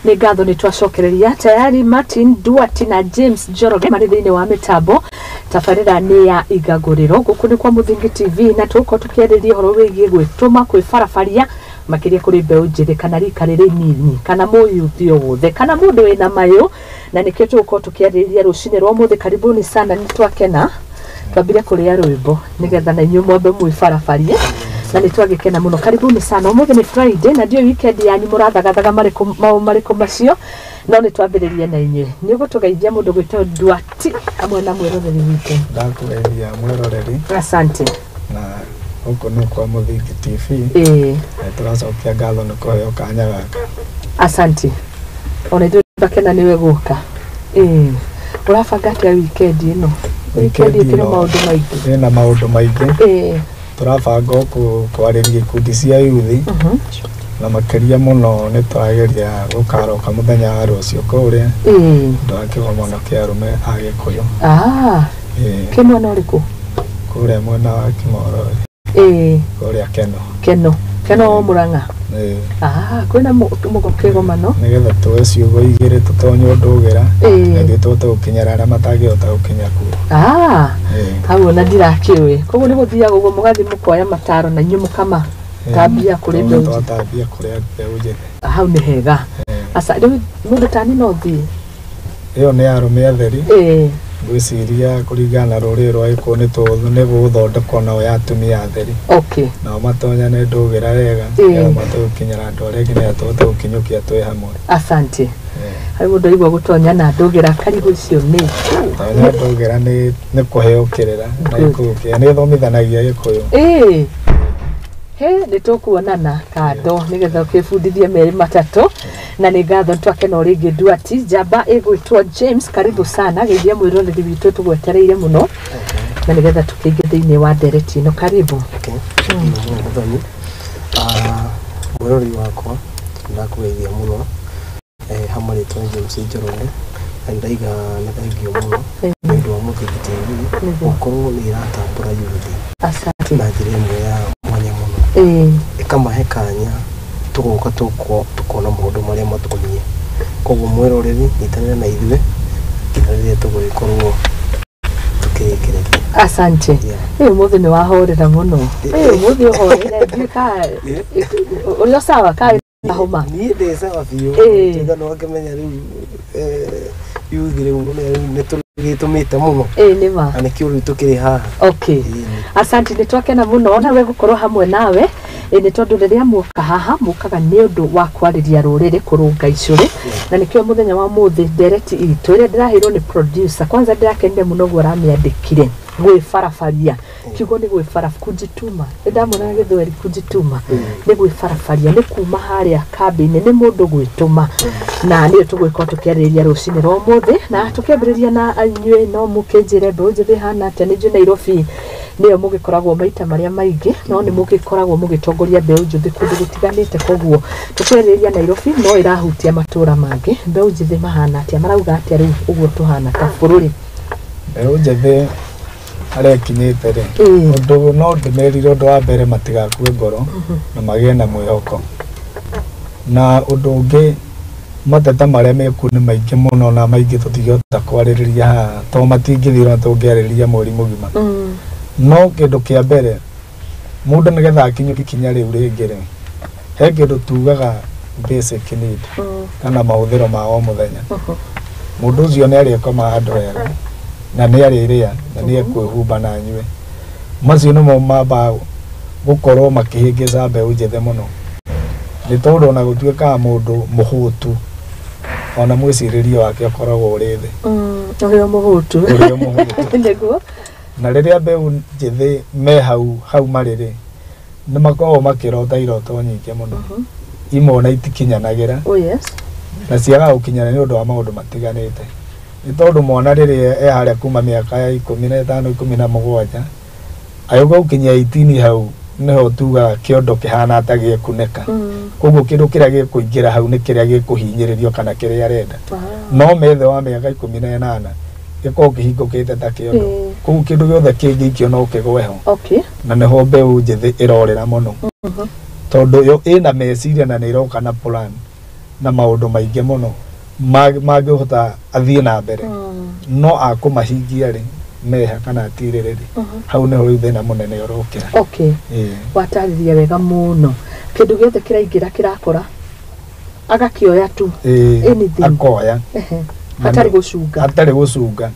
Nĩ ngatho nĩ twacokereria tayari. Martin Duarte na James Njoroge marĩ thĩinĩ wa mĩtambo. Tabarĩra nĩ ya Igagũrĩro, gũkũ nĩ kwa Mũthingi TV, na tũgũkorwo tũkĩarĩria ũhoro wĩgiĩ gwĩtũma, kwĩbarabaria, makĩria kũrĩ mbeũ njĩthĩ kana rika rĩrĩ nini kana mũyuthi o wothe kana mũndũ wĩna mayũ, na nĩkĩo tũgũkorwo tũkĩarĩrĩria rũcinĩ rwa ũmũthĩ. Karibuni sana, nĩ twakena. Twambire kũrĩa rwĩmbo nĩgetha na inyuĩ mwambe mwĩbarabarie, na nĩ twagĩkena mũno. Karibuni sana. Ũmũthĩ nĩ Friday na ndiũĩ weekend yanyu mũrathagathaga marĩkũ, maũ marĩkũ macio, no nĩ twambĩrĩrie na inyuĩ. Nĩ ũgũtũgeithia mũndũ gwĩtwo Duati hamwe na mwĩroreri witũ. Ndakũgeithia mwĩroreri. Asante. Na gũkũ nĩ kwa Mũthingi TV. Na tũracokia ngatho nĩ kũheo kanya gaka. Asante, ona ithuĩ twakena nĩwe gũka. Ĩĩ, ũrabanga atĩa weekend ĩno? Weekend ĩkĩrĩ ĩno maũndũ maingĩ. Ĩna maũndũ maingĩ. Tũrabanga kwarĩria ikundi cia yuthi, na makĩria mũno nĩ tũrageria gũkaroka mũthenya wa rũciũ kũrĩa ũndũ wa kĩgomano kĩa arũme a Gĩkũyũ. Ĩĩ. Kĩ mwena ũrĩkũ? Kũrĩa mwena wa Kĩmoro. Kũrĩa Keno. Keno, Keno Mũrang'a? Ĩĩ. Ah, kwĩna kĩgomano. Nĩgetha tuoe ciugo igĩrĩ tũtonye ndũgĩra na ithuĩ tũhote gũkinyĩra arĩa matangĩhota gũkinya kuo. Hau ona ndirakĩũĩ. Koguo nĩ gũthiaga ũguo mũgathiĩ mũkoya mataro na inyuĩ mũkama tambia kũrĩ mbeũ njĩthĩ. Twatambia kũrĩ mbeũ njĩthĩ. Hau nĩ hega. Aca, rĩu mũndũ tani no thiĩ? Ĩyo nĩ arũme atheri. Ngwĩciria kũringana na rũrĩrĩ rwa Gĩkũyũ nĩ gũgũthondekwo nao ya atumia atheri, nao matonyane ndũgĩra wega, nĩgetha mahote gũkinyĩra andũ arĩa angĩ, nĩgetha tũhote gũkinyũkia twĩ hamwe. Asante. Harĩ mũndũ aigua gũtonya na ndũgĩra karigũ icio nĩ Tonya ndũgĩra nĩ kũheo kĩrĩra na Gĩkũyũ kĩa nĩ ĩthomithanagia Gĩkũyũ. Ĩĩ, he nĩ tũkuonana kando nĩgetha ũkĩbundithie merĩ matatũ, na nĩ ngatho, twakena o rĩngĩ. Duati njamba ĩgwĩtwo James, karibu sana, geithia mwĩroreri witũ, tũgwetereire mũno na nĩgetha tũkĩingĩ thĩinĩ wa ndereti ĩno. Karibu. Okay. Mũno mũthoni. Ah, mwĩroreri wakwa, ndakũgeithia mũno. Hamwe rĩtwa nĩ James Njoroge, na ndaiga nĩ thengio mũno nĩ ũndũ wa Mũthingi TV gũkorwo nĩ ĩratambũra yuthi na njĩra ĩmwe ya mwanya mũno, ĩkamahe kanya tũgoka tũkona maũndũ marĩa matũkoniĩ. Koguo mwĩroreri, nyitanĩra na ithuĩ nginya rĩrĩa tũgũgĩkorwo tũkĩrĩkĩrĩria. Asante. Ĩ, ũmũthĩ nĩ wahorera mũno. Ĩ, ũmũthĩ ũhorere, ndiũĩ ka ũrĩ o sawa ka homa. Niĩ ndĩ sawa biũ. Tuga no akĩmenya rĩu yuthi rĩu rĩu nĩ tũgĩtũmĩte mũno. Ĩ, nĩ ma. Na nĩkĩo rĩu tũkĩrĩ haha. Okay. Asante, nĩ twakena mũno nawe gũkorwo hamwe nawe. Ĩ, nĩ tondũ rĩrĩa muoka haha mũkaga nĩ ũndũ wa kwarĩria rũrĩrĩ, kũrũnga icũrĩ, na nĩkĩo mũthenya wa mũthĩ ndereti itũ ĩrĩa ndĩraheirwo nĩ producer, kwanza ndĩrakenire mũno ũguo aramĩandĩkire, gwĩbarabaria. Kiugo nĩ gwĩbara, kujituma. Nĩ ndamona gĩthweri, kujituma nĩ gwĩbarabaria, nĩ kuma harĩa kambĩ-inĩ, nĩ mũndũ gwĩtũma, na nĩyo tũgũgĩkorwo tũkĩarĩrĩria rũcinĩ rwa ũmũthĩ. Na tũkĩambĩrĩria na inyuĩ, no mũkĩnjĩre mbeũ njĩthĩ ĩhana atĩa? Nĩ njũĩ Nairobi nĩyo mũgĩkoragwo maita marĩa maingĩ, no nĩ mũgĩkoragwo mũgĩtongoria mbeũ njĩthĩ kũndũ gũtiganĩte, koguo tũkĩarĩrĩria Nairobi no ĩrahutia matũra mangĩ. Mbeũ njĩthĩ mahana atĩa? Marauga atĩa rĩu ũguo tũhana ta bũrũri? Mbeũ njĩthĩ harĩa ĩkinyĩte rĩ, ũndũ no ndĩmerire, ũndũ wa mbere, matigakue ngoro na magĩe na mwĩhoko. Na ũndũ ũngĩ, mateta marĩa mekuo nĩ maingĩ mũno, na maingĩ tũtingĩhota kwarĩrĩria haha tondũ matingĩthira tũngĩarĩrĩria mweri mũgima. No kĩndũ kĩa mbere, mũndũ nĩgetha akinyũkie ikinya rĩu rĩngĩ rĩ, he kĩndũ tugaga basic need kana mahũthĩro ma o mũthenya. Mũndũ ũcio nĩ arĩkoma handũ hega, na nĩ arĩrĩa, na nĩ ekwĩhumba na anyue. Macio nĩmo mambaga gũkorwo makĩhĩngĩca mbeũ njĩthĩ mũno, nĩ tondũ ona gũtuĩkaga mũndũ mũhũtu, ona mwĩcirĩrie wake ũkoragwo ũrĩ thĩ. Ũrĩ o mũhũtu. Ũrĩ o mũhũtu. Na rĩrĩa mbeũ njĩthĩ me hau hau marĩ rĩ, nĩ makoragwo makĩrota iroto nyingĩ mũno, imwe ona itikinyanagĩra. Na ciagaga gũkinyana nĩ ũndũ wa maũndũ matiganĩte, nĩ tondũ mwana rĩrĩa e harĩa kuma mĩaka ya 15, 17, agĩũka gũkinyia 18, hau nĩho tugaga kĩondo kĩhana ta gĩkunĩka. Koguo kĩndũ kĩrĩa gĩkũingĩra hau nĩ kĩrĩa gĩkũhinyĩrĩrio kana kĩrĩa arenda. No methe wa mĩaka 18 gĩkoragwo kĩhingũkĩte ta kĩondo, koguo kĩndũ gĩothe kĩngĩikio no kĩgwe ho. Na nĩho mbeũ njĩthĩ ĩrorĩra mũno, tondũ yo ĩna meciria na nĩ ĩroka na plan. na maũndũ maingĩ mũno mangĩhota athiĩ na mbere no akũmahingia rĩ meha kana atirĩrĩ hau nĩho rĩu thĩna mũnene ũrokĩra. Okay, watarĩria wega mũno. Kĩndũ gĩothe kĩraingĩra kĩrakora agakĩoya tu anything akoya hatarĩ gũcunga, hatarĩ gũcunga.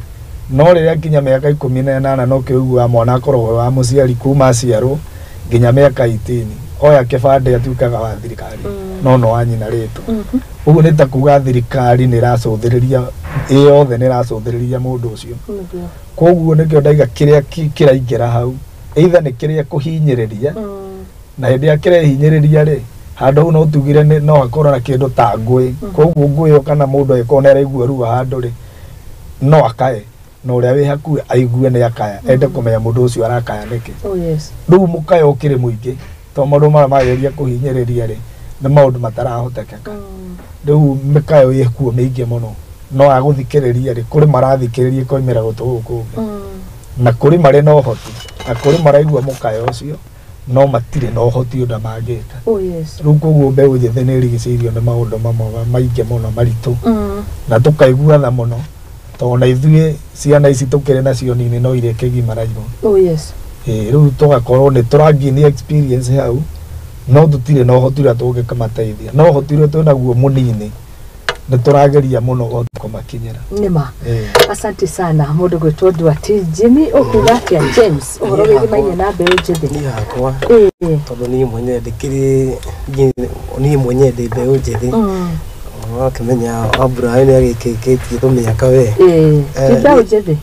No rĩrĩa nginya mĩaka 18 no kĩũiguaga mwana akoragwo wa mũciari kuma aciarwo nginya mĩaka 18 oya kĩbandĩ atuĩkaga wa thirikari no no wa nyina rĩtwa. Ũguo nĩ ta kuga thirikari nĩ ĩracũthĩrĩria ĩyothe nĩ ĩracũthĩrĩria mũndũ ũcio. Koguo nĩkĩo ndaiga kĩrĩa kĩraingĩra hau either nĩ kĩrĩa kũhinyĩrĩria na hĩndĩ ĩrĩa kĩrehinyĩrĩria rĩ handũ hau no tugire no hakorwo na kĩndũ ta ngũĩ. Koguo ngũĩ ĩyo kana mũndũ angĩkorwo nĩ araigua ruo handũ rĩ no akae na ũrĩa wĩ hakuhĩ aigue nĩ akaya ende kũmenya mũndũ ũcio arakaya nĩkĩ. Rĩu mũkayo ũkĩrĩ mũingĩ tondũ maũndũ marĩa mageria kũhinyĩrĩria rĩ nĩ maũndũ matarahotekeka. Rĩu mĩkayo ĩkuo mĩingĩ mũno no agũthikĩrĩria rĩ kũrĩ marathikĩrĩria koimĩra gũtũ gũkũ kũngĩ na kũrĩ marĩ na ũhoti na kũrĩ maraigua mũkayo ũcio no matirĩ na ũhoti ũrĩa mangĩka. Rĩu koguo mbeũ njĩthĩ nĩ ĩrigicĩirio nĩ maũndũ mamwe maingĩ mũno maritũ na tũkaigua tha mũno tondũ ona ithuĩ ciana ici tũkĩrĩ nacio nini no iria kĩgimarairwo. Rĩu tũgakorwo nĩ tũranginia experience hau no tũtirĩ na ũhoti ũrĩa tũngĩkamateithia no ũhoti ũrĩa twĩnaguo mũnini nĩ tũrageria mũno ũhoti kũmakinyĩra. Nĩma. Asante sana mũndũ gwĩtwo Nduati Jimmy. Ũkuga atĩa James ũhoro wĩgĩmainie na mbeũ njĩthĩ? Niĩ hakwa tondũ niĩ mwenyewe ndĩkĩrĩ niĩ mwenyewe ndĩ mbeũ njĩthĩ wakĩmenya Abraham nĩ agĩkĩkĩtie tũmĩaka we. Ti mbeũ njĩthĩ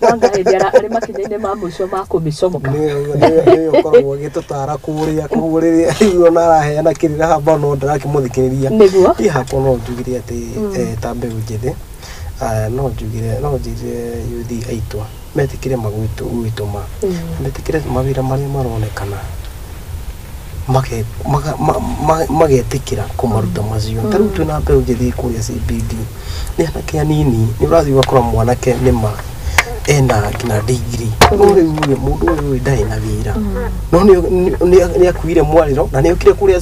wanga hĩndĩ arĩ makinya-inĩ ma mũico ma kũmĩcomoka nĩwe ũkoragwo agĩtũtara kũrĩa koguo rĩrĩa rĩu ona araheana kĩrĩra haba no ndĩrakĩmũthikĩrĩria. Nĩguo niĩ hakwa no njugire atĩ ta mbeũ njĩthĩ no njugire no njĩre yuthi aitũ metĩkĩre gwĩtũma metĩkĩre mawĩra marĩa maronekana magetĩkĩra kũmaruta macio. Ta rĩu twĩna mbeũ njĩthĩ kũrĩa CBD nĩ anake anini nĩ ũrathiĩ ũgakora mwanake nĩma ena nginya degree no rĩu rĩ mũndũ ũyũ ndarĩ na wĩra no nĩ akuire mwarĩro na nĩ okire kũrĩa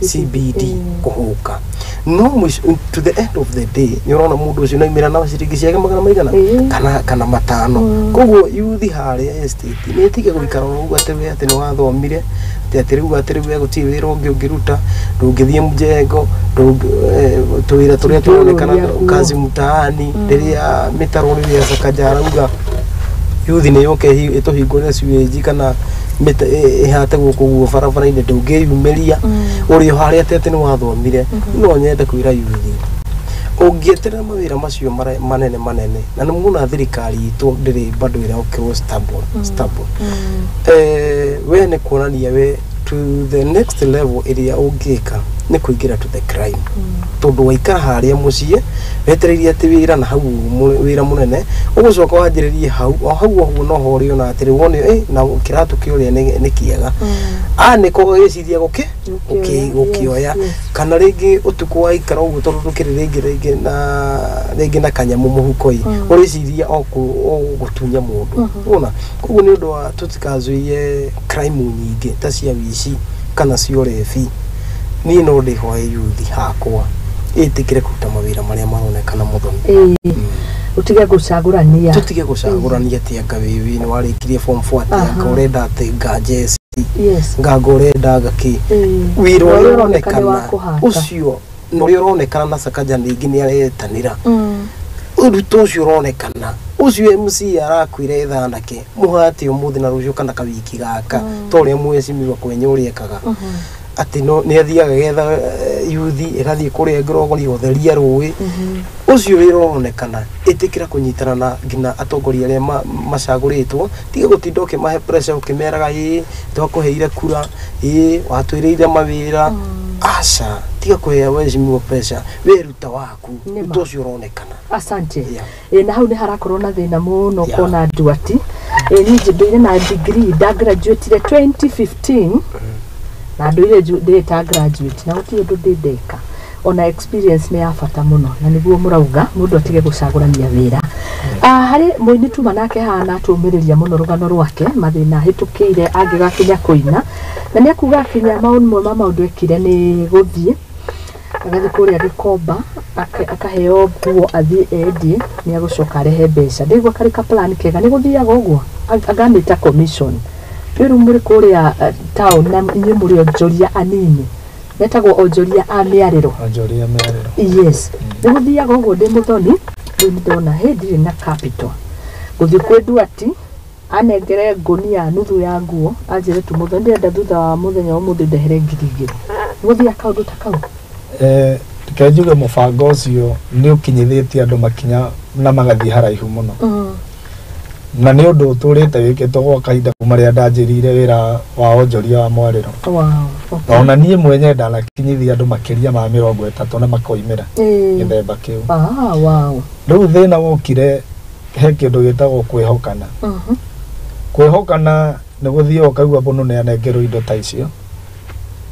CBD kũhũka no to the end of the day nĩ ũrona mũndũ ũcio nĩaumĩra na ciringi ciake magana maigana kana matano. Koguo yuthi harĩa estate nĩ ĩtige gũikara ũguo atĩ we atĩ nĩ wathomire atĩ rĩu atĩ rĩu gũtirĩ wĩra ũngĩ ũngĩruta ndũngĩthiĩ mjengo tũwĩra tũrĩa tũronekana kazi mtaani rĩrĩa mĩtaro rĩrĩa Sakaja arauga yuthi nĩ yũke ĩtũhingũre sewage kana ĩhate gũkũ guo barabara-inĩ ndũngĩyumĩria ũrĩ o harĩa atĩ nĩ wathomire. No nyende kwĩra yuthi ũngĩeterera mawĩra macio manene manene na nĩ muona thirikari itũ ndĩrĩ bado ĩraũkĩrwo stable we nĩ kuonania we to the next level ĩrĩa ũngĩka nĩ kũingĩra to the crime tondũ waikara harĩa mũciĩ wetereirie atĩ wĩra na hau wĩra mũnene ũgũcoka wanjĩrĩrie hau o hau ũguo no ho ũrĩona atĩ rĩu wone na kĩratũ kĩũrĩa nĩ kĩega nĩko gĩciria gũkĩoya kana rĩngĩ ũtukũ waikara ũguo tondũ ndũkĩrĩ rĩngĩ na rĩngĩ na kanyamũ mũhuko-ĩ ũrĩciria o gũtunya mũndũ ũna. Koguo nĩ ũndũ wa tũtikazuie crime nyingĩ ta cia wici kana cia ũrebi niĩ no ndĩhoe yuthi hakwa ĩtĩkĩre kũruta mawĩra marĩa maronekana mũthoni. Ũtige gũcagũrania, tũtige gũcagũrania atĩ anga wĩwĩ nĩ warĩkirie form 4 atĩ anga ũrenda atĩ nganja nganga ũrenda ngakĩ wĩra ũrĩa ũronekana ũcio ũrĩa ũronekana na Sakaja rĩngĩ nĩ aretanĩra ũruto ũcio ũronekana ũcio MC arakwĩra ethanake mũhate ũmũthĩ na rũciũ kana kawiki gaka ta ũrĩa mwecimiwa Kwenya ũrĩa ekaga atĩ no nĩ athiaga getha yuthi ĩgathiĩ kũrĩa ngirogori gũtheria rũĩ ũcio wĩra ũronekana ĩtĩkĩra kũnyitana na nginya atongoria arĩa macagũrĩtwo tiga gũtinda ũkĩmahe pressure ũkĩmeraga ĩĩ twakũheire kura ĩĩ watwĩrĩire mawĩra aca tiga kũhe wecimiwa pressure wĩruta waku ũndũ ũcio ũronekana. Asante. Na hau nĩ harakorwo na thĩna mũno kuona Nduati niĩ ndũire na degree nda graduateire 2015 na ndũire ndĩta graduate na gũtirĩ ũndũ ndĩ ndeka ona experience nĩ ya bata mũno na nĩguo mũrauga mũndũ atige gũcagũrania wĩra. Harĩ mũini tuma nake hana atũmĩrĩria mũno rũgano rwake mathĩna ahĩtũkĩire angĩgakinya kũina na nĩ akuga akinya maũndũ ma maũndũ ekire nĩ gũthiĩ Agathiĩ kũrĩa Gĩkomba akaheo nguo athiĩ endie, nĩ agũcoka arehe mbeca. Ndĩraigua karĩ ka plan kega, nĩ gũthiaga ũguo agamĩta commission. Rĩu mũrĩ kũrĩa town na inyuĩ mũrĩ onjoria anini, metagwo onjoria a mĩarĩro. Onjoria mĩarĩro. Yes, nĩ gũthiaga ũguo. Ndĩ mũthoni rĩu nĩ ndona hĩ ndirĩ na capital, gũthiĩ kwĩ Nduati anengere ngũnia nuthu ya nguo, anjĩre tu mũthoni ndĩrenda thutha wa mũthenya wa ũmũthĩ ndehere 2,000. Nĩ gũthiaga kaũndũ ta kau? Reke njuge mũbango ũcio nĩ ũkinyithĩtie andũ makinya na magathiĩ haraihu mũno, na nĩ ũndũ ũtũrĩte wĩkĩtwo gwa kahinda kuma rĩrĩa ndanjĩrĩire wĩra wa onjoria wa mwarĩro. Na ona niĩ mwenyewe ndanakinyithia andũ makĩria ma 30 na makoimĩra gĩthemba kĩu. Rĩu thĩna wokire he kĩndũ gĩtagwo kwĩhokana. Kwĩhokana nĩ gũthiĩ ũkaigua mũndũ nĩ anengerwo indo ta icio,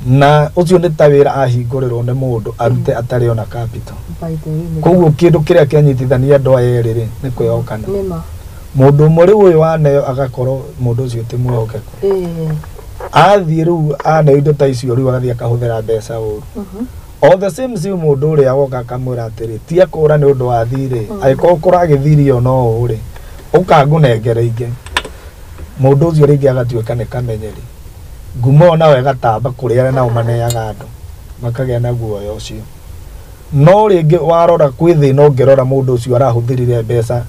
na ũcio nĩ ta wĩra ahingũrĩrwo nĩ mũndũ arute atarĩ ona capital. By the way, Koguo kĩndũ kĩrĩa kĩanyitithania andũ aya erĩ rĩ nĩ kwĩhokana. Nĩma. Mũndũ ũmwe rĩu ũyũ waneo agakorwo mũndũ ũcio ti mwĩhokeku, athiĩ rĩu aneo indo ta icio rĩu agathiĩ akahũthĩra mbeca ũru. O the same same mũndũ ũrĩa woka akamwĩra atĩrĩ tia kũra nĩ ũndũ wa thirĩ, angĩkorwo kũragĩthirio no ũũ rĩ, ũkangũnengere ingĩ. Mũndũ ũcio rĩngĩ agatuĩka nĩ kamenyeri, ngumo ĩyo nayo ĩgatamba kũrĩ arĩa nao maneaga andũ makagĩa na guoya ũcio. No rĩngĩ warora kwĩ thĩna, ũngĩrora mũndũ ũcio arahũthĩrire mbeca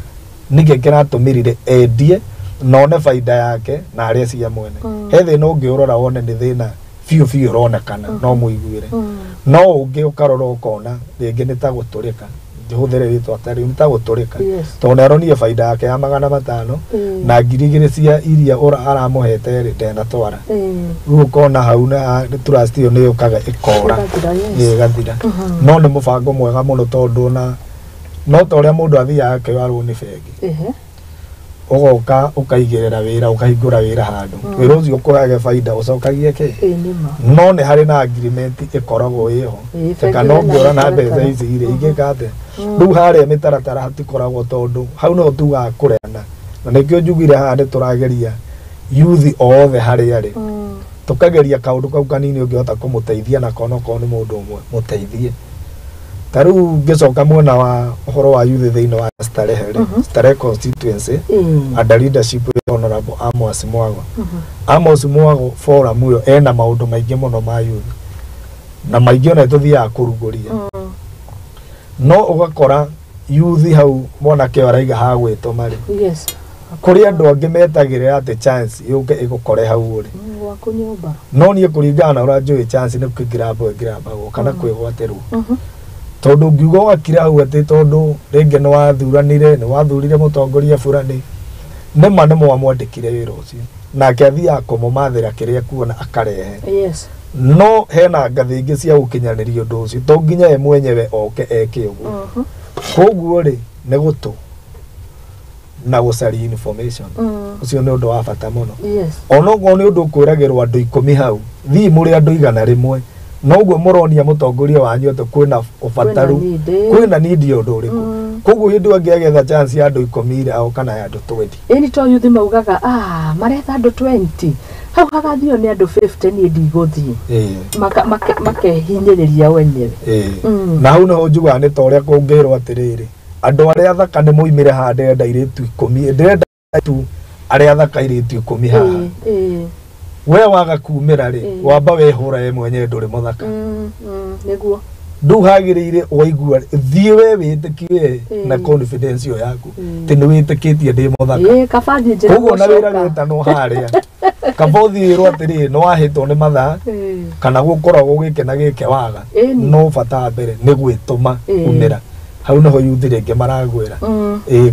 nĩkĩ kĩratũmĩrire endie na one baida yake na arĩa cia mwene. He thĩna ũngĩ ũrora wone nĩ thĩna biũ biũ ũronekana no mũiguĩre, no ũngĩ ũkarora ũkona rĩngĩ nĩ ta gũtũrĩka, hũthĩre rĩtwa ta rĩu, nĩ ta gũtũrĩka, tondũ nĩ aronire baida yake ya 500 na 2,000 cia iria aramũhete rĩ ndenatwara. Rĩu ũkona hau na trust ĩyo nĩ yũkaga ĩkora. Ĩgathira, yes. Ĩgathira. No nĩ mũbango mwega mũno, tondũ ona no ta ũrĩa mũndũ athiaga akĩoya rũni bengi, ũgoka ũkaigĩrĩra wĩra, ũkahingũra wĩra handũ, wĩra ũcio ũkũhege baida ũcokagie kĩ. Nĩma. No nĩ harĩ na agreement ĩkoragwo ĩho. Bengi kana ĩna ũngĩora na mbeca mĩtaratara. ici rĩ ingĩka atĩa. Rĩu harĩa mĩtaratara hatikoragwo, tondũ hau nĩho tugaga kũreana, na nĩkĩo njugire haha nĩ tũrageria youth othe harĩa rĩ tũkageria kaũndũ kau kanini ũngĩhota kũmũteithia nako, onokorwo nĩ mũndũ ũmwe mũteithie. Ta rĩu ngĩcoka mwena wa ũhoro wa youth thĩinĩ wa Starehe rĩ, Starehe constituency under leadership ya Honorable Amos Mwago. Amos Mwago forum ĩyo ena maũndũ maingĩ mũno ma youth, na maingĩ ona tũthiaga kũrugũria, no ũgakora youth hau mwanake ũyũ araiga ha gwĩtũma rĩ, kũrĩ andũ angĩ metagĩrĩra atĩ chance yũke ĩgũkore hau ũrĩ. Gwaku nyũmba. No niĩ kũringana na ũrĩa njũĩ, chance nĩ kũingĩrambwo ĩngĩrambagwo kana kwĩgwatĩrwo, tondũ ngiuga ũgakira hau atĩ tondũ rĩngĩ nĩ wathuranire, nĩ wathurire mũtongoria burani, nĩma nĩ mwamwandĩkire wĩra ũcio, nake athiaga kũmũmathĩra kĩrĩa kuona akarehe. No hena ngathĩ ingĩ cia gũkinyanĩria ũndũ ũcio, to nginya ye mwenyewe oke eke ũguo. Koguo rĩ nĩ gũtũ na gũcaria information, ũcio nĩ ũndũ wa bata mũno. Onokorwo nĩ ũndũ ũkwĩragĩrwo andũ 10 hau, thiĩ mũrĩ andũ 100, noguo mũronia mũtongoria wanyu atĩ kwĩna ũbataru. Kwĩna need, eh. Kwĩna need ya ũndũ ũrĩkũ. Koguo hĩndĩ ĩyo angĩagetha chance ya andũ 10 rĩ, agoka na ya andũ 20. Ĩni to yuthi maugaga maretha andũ 20, hau hagathio nĩ andũ 50, niĩ ndigũthiĩ. Makehinyĩrĩria wenyewe. Na hau nĩho njugaga nĩ ta ũrĩa kũngĩrwo atĩrĩrĩ, andũ arĩa athaka nĩ moimĩre haha, ndĩrenda airĩtu 10, ndĩrenda tu arĩa athaka airĩtu 10 haha. We waga kumĩra rĩ, wamba wehũra we mwenyewe ndũrĩ mũthaka. Nĩguo. Ndũu hagĩrĩire waigua thiĩ we wĩtĩkie na confidence ĩyo yaku atĩ nĩ wĩtĩkĩtie ndĩ mũthaka. Kaba thiĩ njĩra Koguo na wĩra gũcoka. wĩtanwo harĩa, kaba ũthiĩ ĩrwo atĩrĩrĩ nĩ wahĩtwo nĩ mathaa kana gũkoragwo gĩkĩ na gĩkĩ waga. No bata wa mbere nĩ gwĩtũma umĩra hau nĩho yuthi rĩngĩ maragwĩra.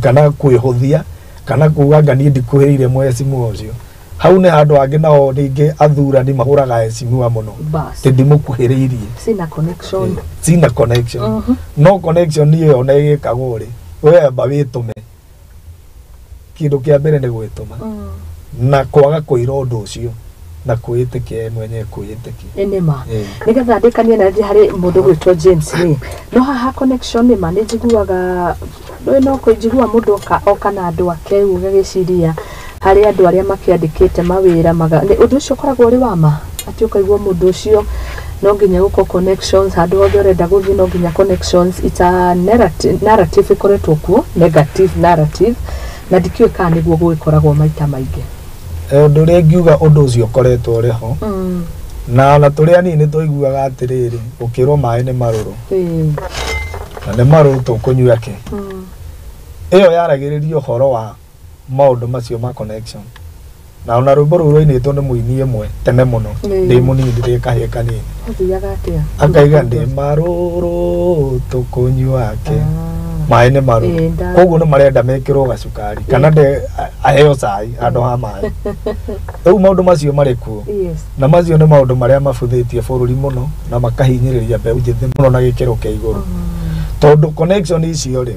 Kana kwĩhũthia kana kuga anga niĩ ndikuhĩrĩire mwecimu ũcio. Hau nĩ handũ hangĩ nao rĩngĩ athurani mahũraga ecimua mũno Bas. atĩ ndimũkuhĩrĩirie. Sina connection. Sina connection. No connection ĩyo ona ĩgĩkagwo rĩ, we amba wĩtũme. Kĩndũ kĩa mbere nĩ gwĩtũma na kwaga kwĩra ũndũ ũcio na kwĩĩtĩkia we mwenyewe, kwĩĩtĩkia. Nĩma. Nĩgetha ndĩkanie na ndĩ harĩ mũndũ gwĩtwo James rĩ, no haha connection nĩma nĩ njiguaga ndũĩ, no kũnjigua mũndũ oka na andũ ake ũguo ũgagĩciria harĩ andũ arĩa makĩandĩkĩte mawĩra maga nĩ ũndũ ũcio ũkoragwo ũrĩ wa ma atĩ ũkaigua mũndũ ũcio No nginya gũkorwo connections handũ hothe ũrenda gũthiĩ, no nginya connections. It's a narrative ĩkoretwo kuo, negative narrative, na ndikĩũĩ kana nĩguo gũgĩkoragwo maita maingĩ. Ũndũ ũrĩa ingiuga, ũndũ ũcio ũkoretwo ũrĩ ho, na ona tũrĩ anini tũiguaga atĩrĩrĩ, gũkĩrwo maĩ nĩ marũrũ, na nĩ marũrũ tũkũnyua kĩ. Ĩyo yaragĩrĩria ũhoro wa maũndũ macio ma connection, na ona rwĩmbo rũu rwainĩtwo nĩ mũini ĩmwe tene mũno, ndĩ mũnini, ndĩ kahĩĩ kanini. Ũthiaga atĩa? Akaiga ndĩ marũrũ tũkũnyua kĩ, maĩ nĩ marũrũ. Koguo nĩ marenda mekĩrwo gacukari kana nde aheo cai handũ ha maĩ. Rĩu maũndũ macio marĩ kuo, na macio nĩ maũndũ marĩa mabuthĩtie bũrũri mũno na makahinyĩrĩria mbeũ njĩthĩ mũno na gĩkĩro kĩa igũrũ, tondũ connection icio rĩ,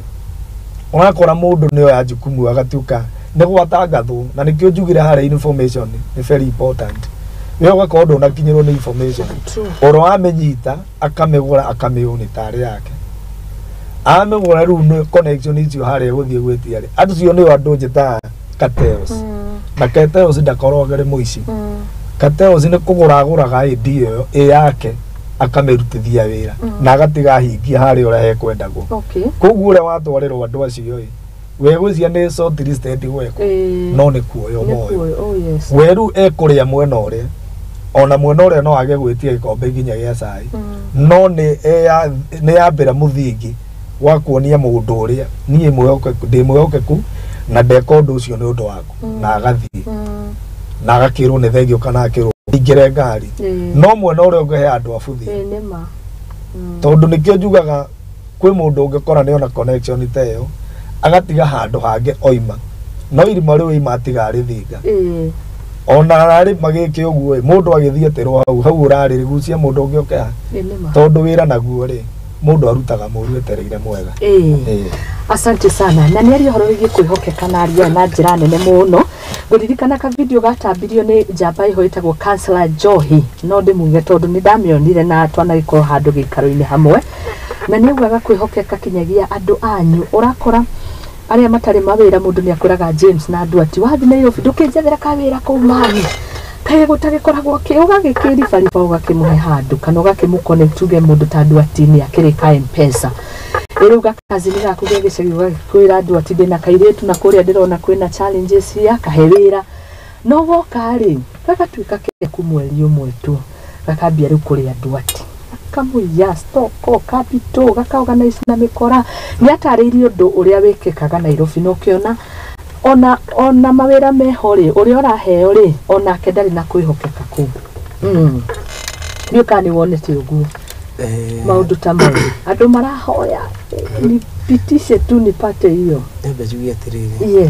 ũrakora mũndũ nĩ oya jukumu agatuĩka nĩ gwatangathwo, na nĩkĩo njugire harĩa information nĩ very important. We ũgakorwo ndũnakinyĩrwo nĩ information, oro amĩnyita akamĩgũra, akamĩũni tarĩ yake amĩgũra. Rĩu nĩ connection icio harĩa gũthiĩ gwĩtia rĩ, acio nĩo andũ njĩtaga cartels. Na cartels ndakoragwo arĩ mũici. Cartels nĩ kũgũra agũraga ID ĩyo ĩ yake, akamĩrutithia wĩra na agatiga ahingia harĩa ũrĩa hekwendagwo. Koguo ũrĩa watwarĩrwo andũ acio ĩ, we gwĩcia nĩ shortlisted gwekwo, no nĩ kuoywo moyo. We rĩu ekũrĩa mwena ũrĩa, ona mwena ũrĩa no age gwĩtia gĩkombe nginya gĩa cai, no nĩ yambĩra mũthingi wa kuonia mũndũ ũrĩa niĩ mwĩhokeku, ndĩ mwĩhokeku na ndeka ũndũ ũcio nĩ ũndũ waku, na agathiĩ na agakĩrwo nĩ thengio kana akĩrwo ingĩre ngari. No mwena ũrĩa ũngĩhe andũ abuthi, tondũ nĩkĩo njugaga kwĩ mũndũ ũngĩkora nĩ ona connection ta ĩyo, agatiga handũ hangĩ oima, no irima rĩu oima atiga arĩthinga. Ona ararĩma gĩkĩ ũguo ĩ, mũndũ agĩthiĩ atĩrwo hau hau ũrarĩ gucia mũndũ ũngĩ oke haha, tondũ wĩra naguo rĩ, mũndũ arutaga mũru etereire mwega. Asante sana. Na nĩ aria ũhoro wĩgiĩ kwĩhokeka na aria na njĩra nene mũno. Ngũririkana ka video gatambirio nĩ njamba ĩho ĩtagwo Councillor Njohi, no ndĩmuge tondũ nĩ ndamĩonire na twanagĩkorwo handũ gĩikaro-inĩ hamwe, na nĩ augaga kwĩhokeka kinyagia andũ anyu. Ũrakora arĩa matarĩ mawĩra, mũndũ nĩ akwĩraga James na andũ ati wathiĩ Nairobi ndũkĩnjethera kawĩra kũu mami, kaĩ gũtagĩkoragwo kĩ, ũgagĩkĩribariba ũgakĩmũhe handũ kana ũgakĩmũ-connect, tuge mũndũ ta andũ ati nĩ akĩrĩ ka M-Pesa. Rĩu gakazini gaku ge gĩcagi ũgagĩkwĩra andũ ati ndĩna kairĩtu na kũrĩa ndĩrona kwĩna challenges ya kahe wĩra, no woka rĩ gagatuĩka keku mweri ũmwe tu, gakambia rĩu kũrĩa andũ ati kamũiya stock capital, gaka-organize na mĩkora. Nĩ atarĩirie ũndũ ũrĩa wĩkĩkaga Nairobi, na ũkĩona ona mawĩra meho rĩ, ũrĩa ũraheo rĩ, onake ndarĩ na kwĩhokeka kũu. Ndiũĩ kana nĩ wonete ũguo maũndũ ta mau, andũ marahoya nipitishe tu nipate hiyo. Nyambe njuge atĩrĩrĩ,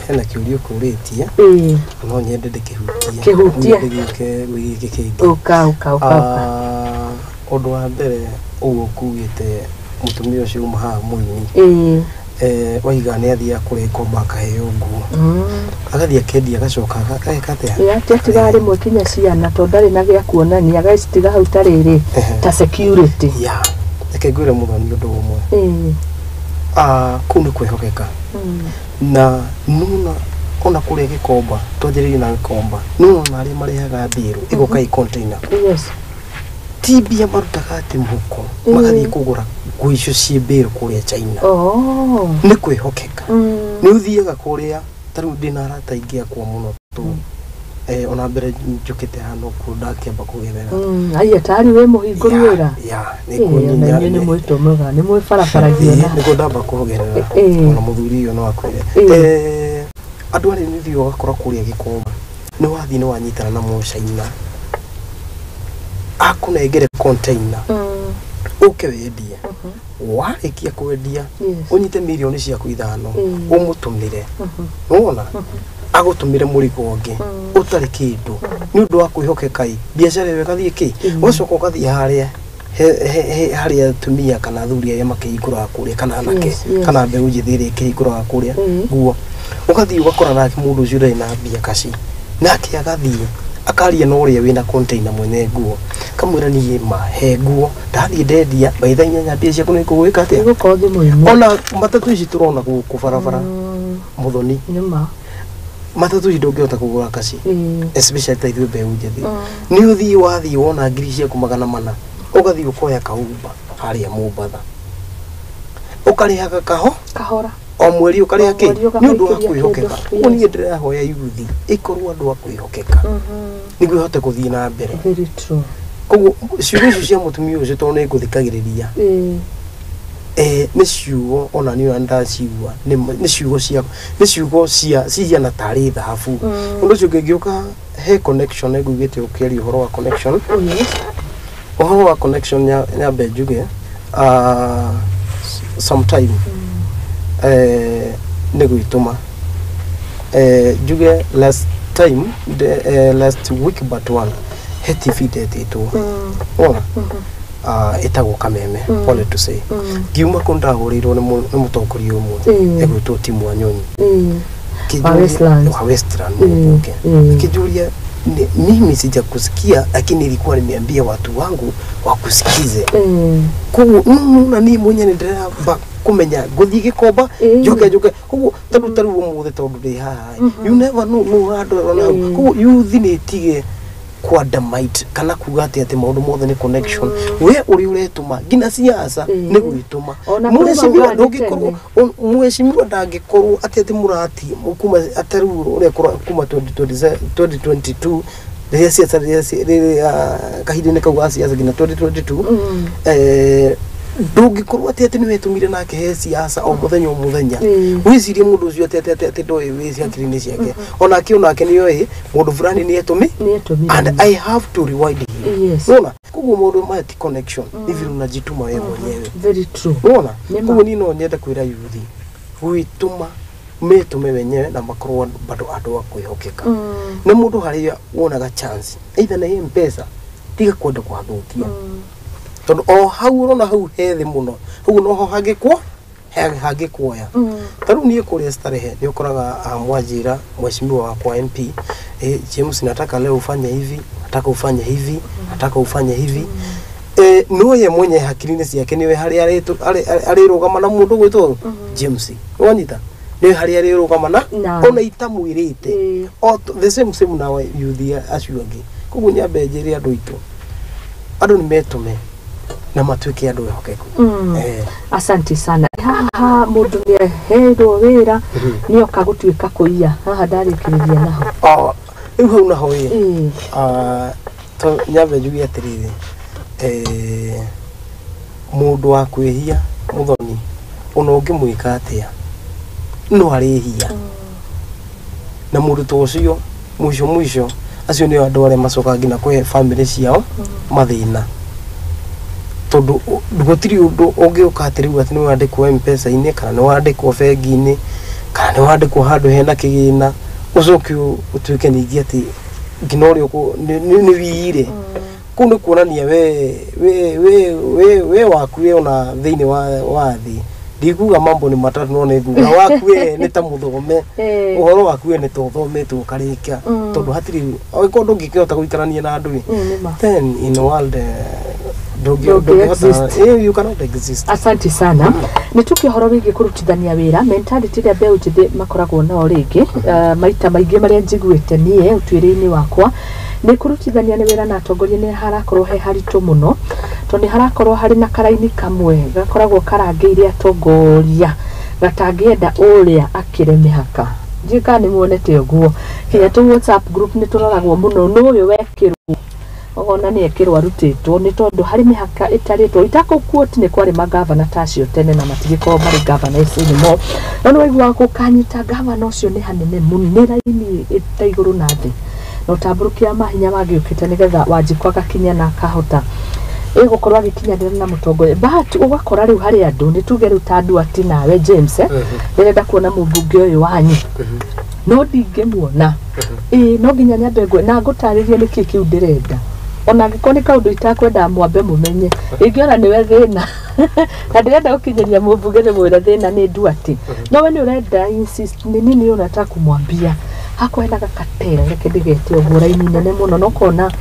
hena kĩũria ũkũrĩtie, no nyende ndĩkĩhutie. Kĩhutie. Ndĩgĩũke gwĩ gĩkĩ kĩngĩ. Ũka ũka ũka ũka. Ũndũ wa mbere ũguo ũkuĩte mũtumia ũcio uma haha mũini, waiga nĩ athiaga kũrĩa ikomba akaheo nguo, agathiĩ akendia, agacoka ageka atĩa? Ati atigaga rĩmwe kinya ciana tondũ ndarĩ na gĩa kuonania, agacitiga hau ta rĩrĩ ta security. Ya, reke ngwĩre mũthoni ũndũ ũmwe. Kũu nĩ kwĩhokeka, na nuna ona kũrĩa gĩkomba, twanjĩrĩrie na gĩkomba, nuna na arĩa marehaga mbĩrũ ĩgoka ĩ container, ti mbia marutaga atĩ mũhuko, magathiĩ kũgũra nguo icio ciĩ mbĩrũ kũrĩa China. Nĩ kwĩhokeka. Nĩ ũthiaga kũrĩa, ta rĩu ndĩna arata aingĩ akwa mũno tu, ona mbere njũkĩte haha nokuo ndakĩamba kũgerera. Aiya, tarĩ wĩ mũhingũru wĩra. Ya, nĩkuo ona inyuĩ nĩ mwĩtũmaga, nĩ mwĩbarabaragia. Nĩkuo ndamba kũgerera, ona mũthuri ũyũ no akwĩre. Andũ arĩa nĩ ũthiaga ũgakora kũrĩa gĩkomba, nĩ wathiĩ nĩ wanyitana na mũcaina, akũnengere container, ũke wendie, warĩkia kwendia ũnyite mirioni ciaku 5, ũmũtũmĩre, nĩwona agũtũmĩre mũrigo ũngĩ ũtarĩ kĩndũ, nĩ ũndũ wa kwĩhokeka ĩ, biacara ĩyo ĩgathiĩ kĩ, ũgacoka ũgathiĩ harĩa harĩa atumia kana athuri arĩa makĩhingũraga kũrĩa, kana anake kana mbeũ njĩthĩ ĩrĩa ĩkĩhingũraga kũrĩa nguo, ũgathiĩ ũgakora nake mũndũ ũcio ndarĩ na mbia kaci, nake agathiĩ akaria na ũrĩa wĩna container mwene nguo, kamwĩra niĩ ma he nguo ndathiĩ ndendia by thaa 8 mbia ciaku nĩ ngũgwĩka atĩa, Nĩgũkorwo thimũ-inĩ. Ona matatũ ici tũrona gũkũ barabara, mũthoni, Nĩma. Matatu ndũngĩhota kũgũra kaci, especially ta ithuĩ mbeũ njĩthĩ. Nĩ ũthiĩ wathiĩ wona ngiri ciaku 400, ũgathiĩ ũkoya kaumba harĩa Mombatha, ũkarĩhaga kaho kahora, o mweri ũkarĩha kĩ nĩ ũndũ wa kwĩhokeka. Ũguo niĩ ndĩrahoya yuthi ĩkorwo andũ a kwĩhokeka nĩguo ĩhote gũthiĩ na mbere. Very true. Koguo ciugo icio cia mũtumia ũcio, tondũ nĩ ngũthikagĩrĩria, nĩ ciugo ona niĩ ona ndacigua nĩ ciugo cia nĩ ciugo cia cihiana tarĩ thahabu. Ũndũ ũcio ũngĩ ngĩũka he connection, nĩngũigĩte ũkĩaria ũhoro wa connection. Ũhoro wa connection, nyambe njuge sometime nĩ gwĩtũma njuge last time last week but one he TV ndetĩtwo wona ĩtagwo Kameme, pole to say, ngiuma kũ ndahũrĩirwo nĩ mũtongoria ũmwe egwĩtwo Timu Wanyonyi. Wa Westlands. Wa Westland, mũmbunge. Akijũria, "Mimi sijakusikia, lakini nilikuwa nimeambia watu wangu wakusikize." Koguo na niĩ mwenye nĩ ndĩramba kũmenya ngũthiĩ Gĩkomba, njoke njoke. Koguo tarĩu ũmũthĩ tondũ ndĩ haha, you never know nũ ũrandora na hau. Koguo yuthi nĩ ĩtige kwandamite kana kuga atĩ maũndũ mothe nĩ connection. We ũrĩa ũretũma nginya siasa nĩ gwĩtũma. Ona kũrĩ Mheshimiwa maugaga nĩ ndũngĩkorwo mheshimiwa ndangĩkorwo atĩ mũrati kuma atarĩu ũrĩa kuma 2027 2022 rĩrĩa siasa rĩrĩa kahinda-inĩ kau ga siasa nginya 2022, ndũngĩkorwo atĩ nĩ wetũmire nake he siasa o mũthenya o mũthenya. Wĩcirie mũndũ ũcio atĩ ndoĩ wĩ hakiri-inĩ ciake, onake nĩoĩ mũndũ fulani nĩ etũmi Nĩ etũmire. And I have to rewind him. Unaona, koguo maũndũ maya ti connection, ni vile unajituma wewe mwenyewe. Very true. Unaona, Nĩ ma. koguo niĩ no nyende kwĩra yuthi gwĩtũma metũme wenyewe na makorwo bado andũ a kwĩhokeka. Na mũndũ harĩa wonaga chance either nĩ M-Pesa, tiga kwenda gwathũkia, tondũ o hau ũrona hau he thĩ mũno, hau noho hangĩkwo hangĩkuoya. Ta rĩu niĩ kũrĩa Starehe nĩ ũkoraga mwanjĩra mheshimiwa wakwa MP, "James, nataka leo ufanye hivi, nataka ufanye hivi, nataka ufanye hivi." No ye mwenye hakiri-inĩ ciake nĩwe harĩa arĩrũgama na mũndũ gwĩtwo James, wanyita, nĩwe harĩa arĩrũgama na ona itamwĩrĩte. O the same same na yuthi acio angĩ. Koguo nyambe njĩre andũ aitũ, andũ nĩ metũme na matuĩke andũ ehokeku. Asante sana. Haha mũndũ nĩ aheirwo wĩra nĩoka gũtuĩka kũiya haha, ndarĩkĩrĩria naho. O, rĩu hau naho ĩ, to nyambe njuge atĩrĩrĩ, mũndũ wa kwĩhia, mũthoni, ona ũngĩmwĩka atĩa no arĩhia. Na mũndũ ta ũcio mũico mũico acio nĩo andũ arĩa macokaga nginya kũhe bamĩrĩ ciao mathĩna, tondũ gũtirĩ ũndũ ũngĩũka atĩ rĩu atĩ nĩ wandĩkwo M-Pesa-inĩ kana nĩ wandĩkwo bengi-inĩ kana nĩ wandĩkwo handũ hena kĩgĩna, ũcoke ũtuĩke ningĩ atĩ nginya ũrĩa nĩ wiyire. Kũu nĩ kuonania we waku we ona thĩinĩ wa thĩ. Ndikuga mambo nĩ matatu, no nĩ nguga waku we nĩ ta mũthome, ũhoro waku we nĩ ta ũthometwo ũkarĩkia, tondũ hatirĩ angĩkorwo ndũngĩkĩhota gũikarania na andũ ĩ, Nĩ ma. Then in the world Ndũngĩ ndũngĩhota exist. You cannot exist. Asante sana. Nĩ tuke ũhoro wĩgiĩ kũrutithania wĩra, mentality ĩrĩa mbeũ njĩthĩ makoragwo nao rĩngĩ, maita maingĩ marĩa njiguĩte niĩ ũtuĩria-inĩ wakwa nĩ kũrutithania nĩ wĩra na atongoria nĩ harakorwo he haritũ mũno, tondũ nĩ harakorwo harĩ na karaini kamwe gakoragwo karangĩire atongoria gatangĩenda ũrĩa akĩre mĩhaka. Ndiũĩ kana nĩ muonete ũguo. Kinya tũ WhatsApp group nĩ tũroragwo mũno nũ ũyũ wekĩrwo, ũkona nĩ ekĩrwo arutĩtwo nĩ tondũ harĩ mĩhaka ĩtarĩtwo. Itakũquote nĩ kwarĩ magavana ta acio tene na matigĩkorwo marĩ governors anymore, no nĩ waiguaga gũkanyita gavana ũcio nĩ hanene mũno, nĩ raini ĩta igũrũ na thĩ na ũtambũrũkia mahinya mangĩũkĩte nĩgetha Wanjikũ agakinya na akahota ĩgũkorwo agĩkinyanĩra na mũtongoria. But ũgakora rĩu harĩ andũ, nĩ tuge rĩu ta andũ ati nawe James, ndĩrenda kuona mũmbunge ũyũ wanyu no ndingĩmuona, ĩĩ no nginya nyambe ngwe na ngũtarĩrie nĩkĩ kĩu ndĩrenda, ona angĩkorwo nĩ kaũndũ itakwendaga mwambe mũmenye, rĩngĩ ona nĩwe thĩna na ndĩrenda gũkinyĩria mũmbunge ndĩmwĩre thĩna nĩ nduati, no we nĩ ũrenda insist ni nini unataka kumwambia. Hakuhĩ na gakatera, reke ndĩgete ũguo, raini nene mũno, na ũkona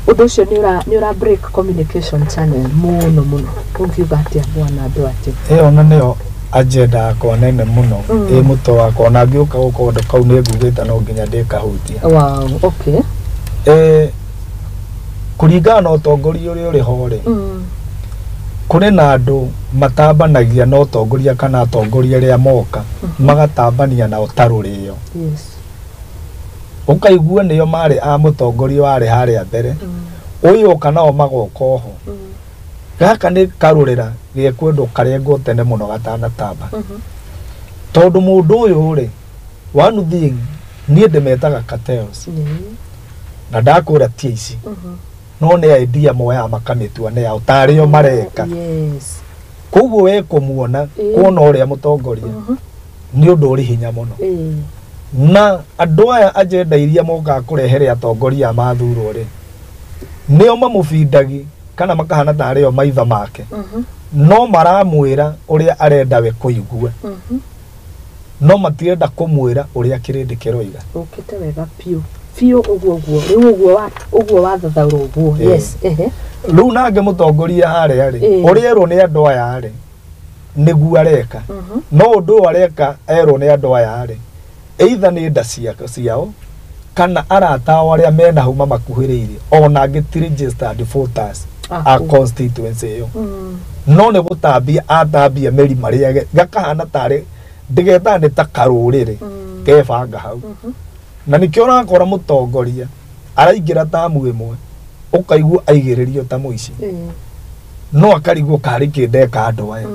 ũndũ ũcio nĩ ũra break communication channel mũno mũno. Ũngiuga atĩa bwana Nduati? Ĩyo na nĩyo Agenda yakwa nene mũno ĩ mũtwe wakwa, ona ngĩũka gũkũ ũndũ kau nĩ ngugĩte no nginya ndĩkahutia. Wow, okay. Kũringana na ũtongoria ũrĩa ũrĩ ho rĩ, kũrĩ na andũ matambanagia na ũtongoria kana atongoria arĩa moka magatambania nao ta rũrĩo. Yes. Ũkaigua nĩo marĩ a mũtongoria warĩ harĩa mbere, ũyũ oka nao magoka oho. Gaka nĩ karũrĩra gekwendwo karengwo tene mũno gatanatamba. Tondũ mũndũ ũyũ rĩ, one thing niĩ ndĩmetaga cartels. Na ndakwĩra ti ici, no nĩ idea moyaga makamĩtua nĩ yao tarĩo mareka. Yes. Koguo we kũmuona kuona ũrĩa mũtongoria nĩ ũndũ ũrĩ hinya mũno. Na andũ aya agenda iria mokaga kũrehere atongoria mathurwo rĩ, nĩo mamũbindagi kana makahana tarĩo maitho make, no maramwĩra ũrĩa arenda we kũigua, no matirenda kũmwĩra ũrĩa kĩrĩndĩ kĩroiga. Ũkĩte wega biũ biũ, ũguo ũguo rĩu ũguo ũguo wathathaũra ũguo. Yes. Ehe. Rĩu nangĩ mũtongoria harĩa rĩ, ũrĩa erwo nĩ andũ aya rĩ, nĩguo areka. No ũndũ ũyũ areka erwo nĩ andũ aya rĩ, either nĩ nda ciao kana arata ao arĩa mena hau mamakuhĩrĩirie, ona angĩ ti registered voters a constituency ĩyo. No nĩ gũtambia atambia mĩri marĩage gakahana tarĩ ndĩgetaga nĩ ta karũrĩrĩ kebanga hau. Na nĩkĩo ũrakora mũtongoria araingĩra tamu ĩmwe ũkaigua aigĩrĩrio ta mũici, no akarigwo karĩ kĩ ndeka andũ aya,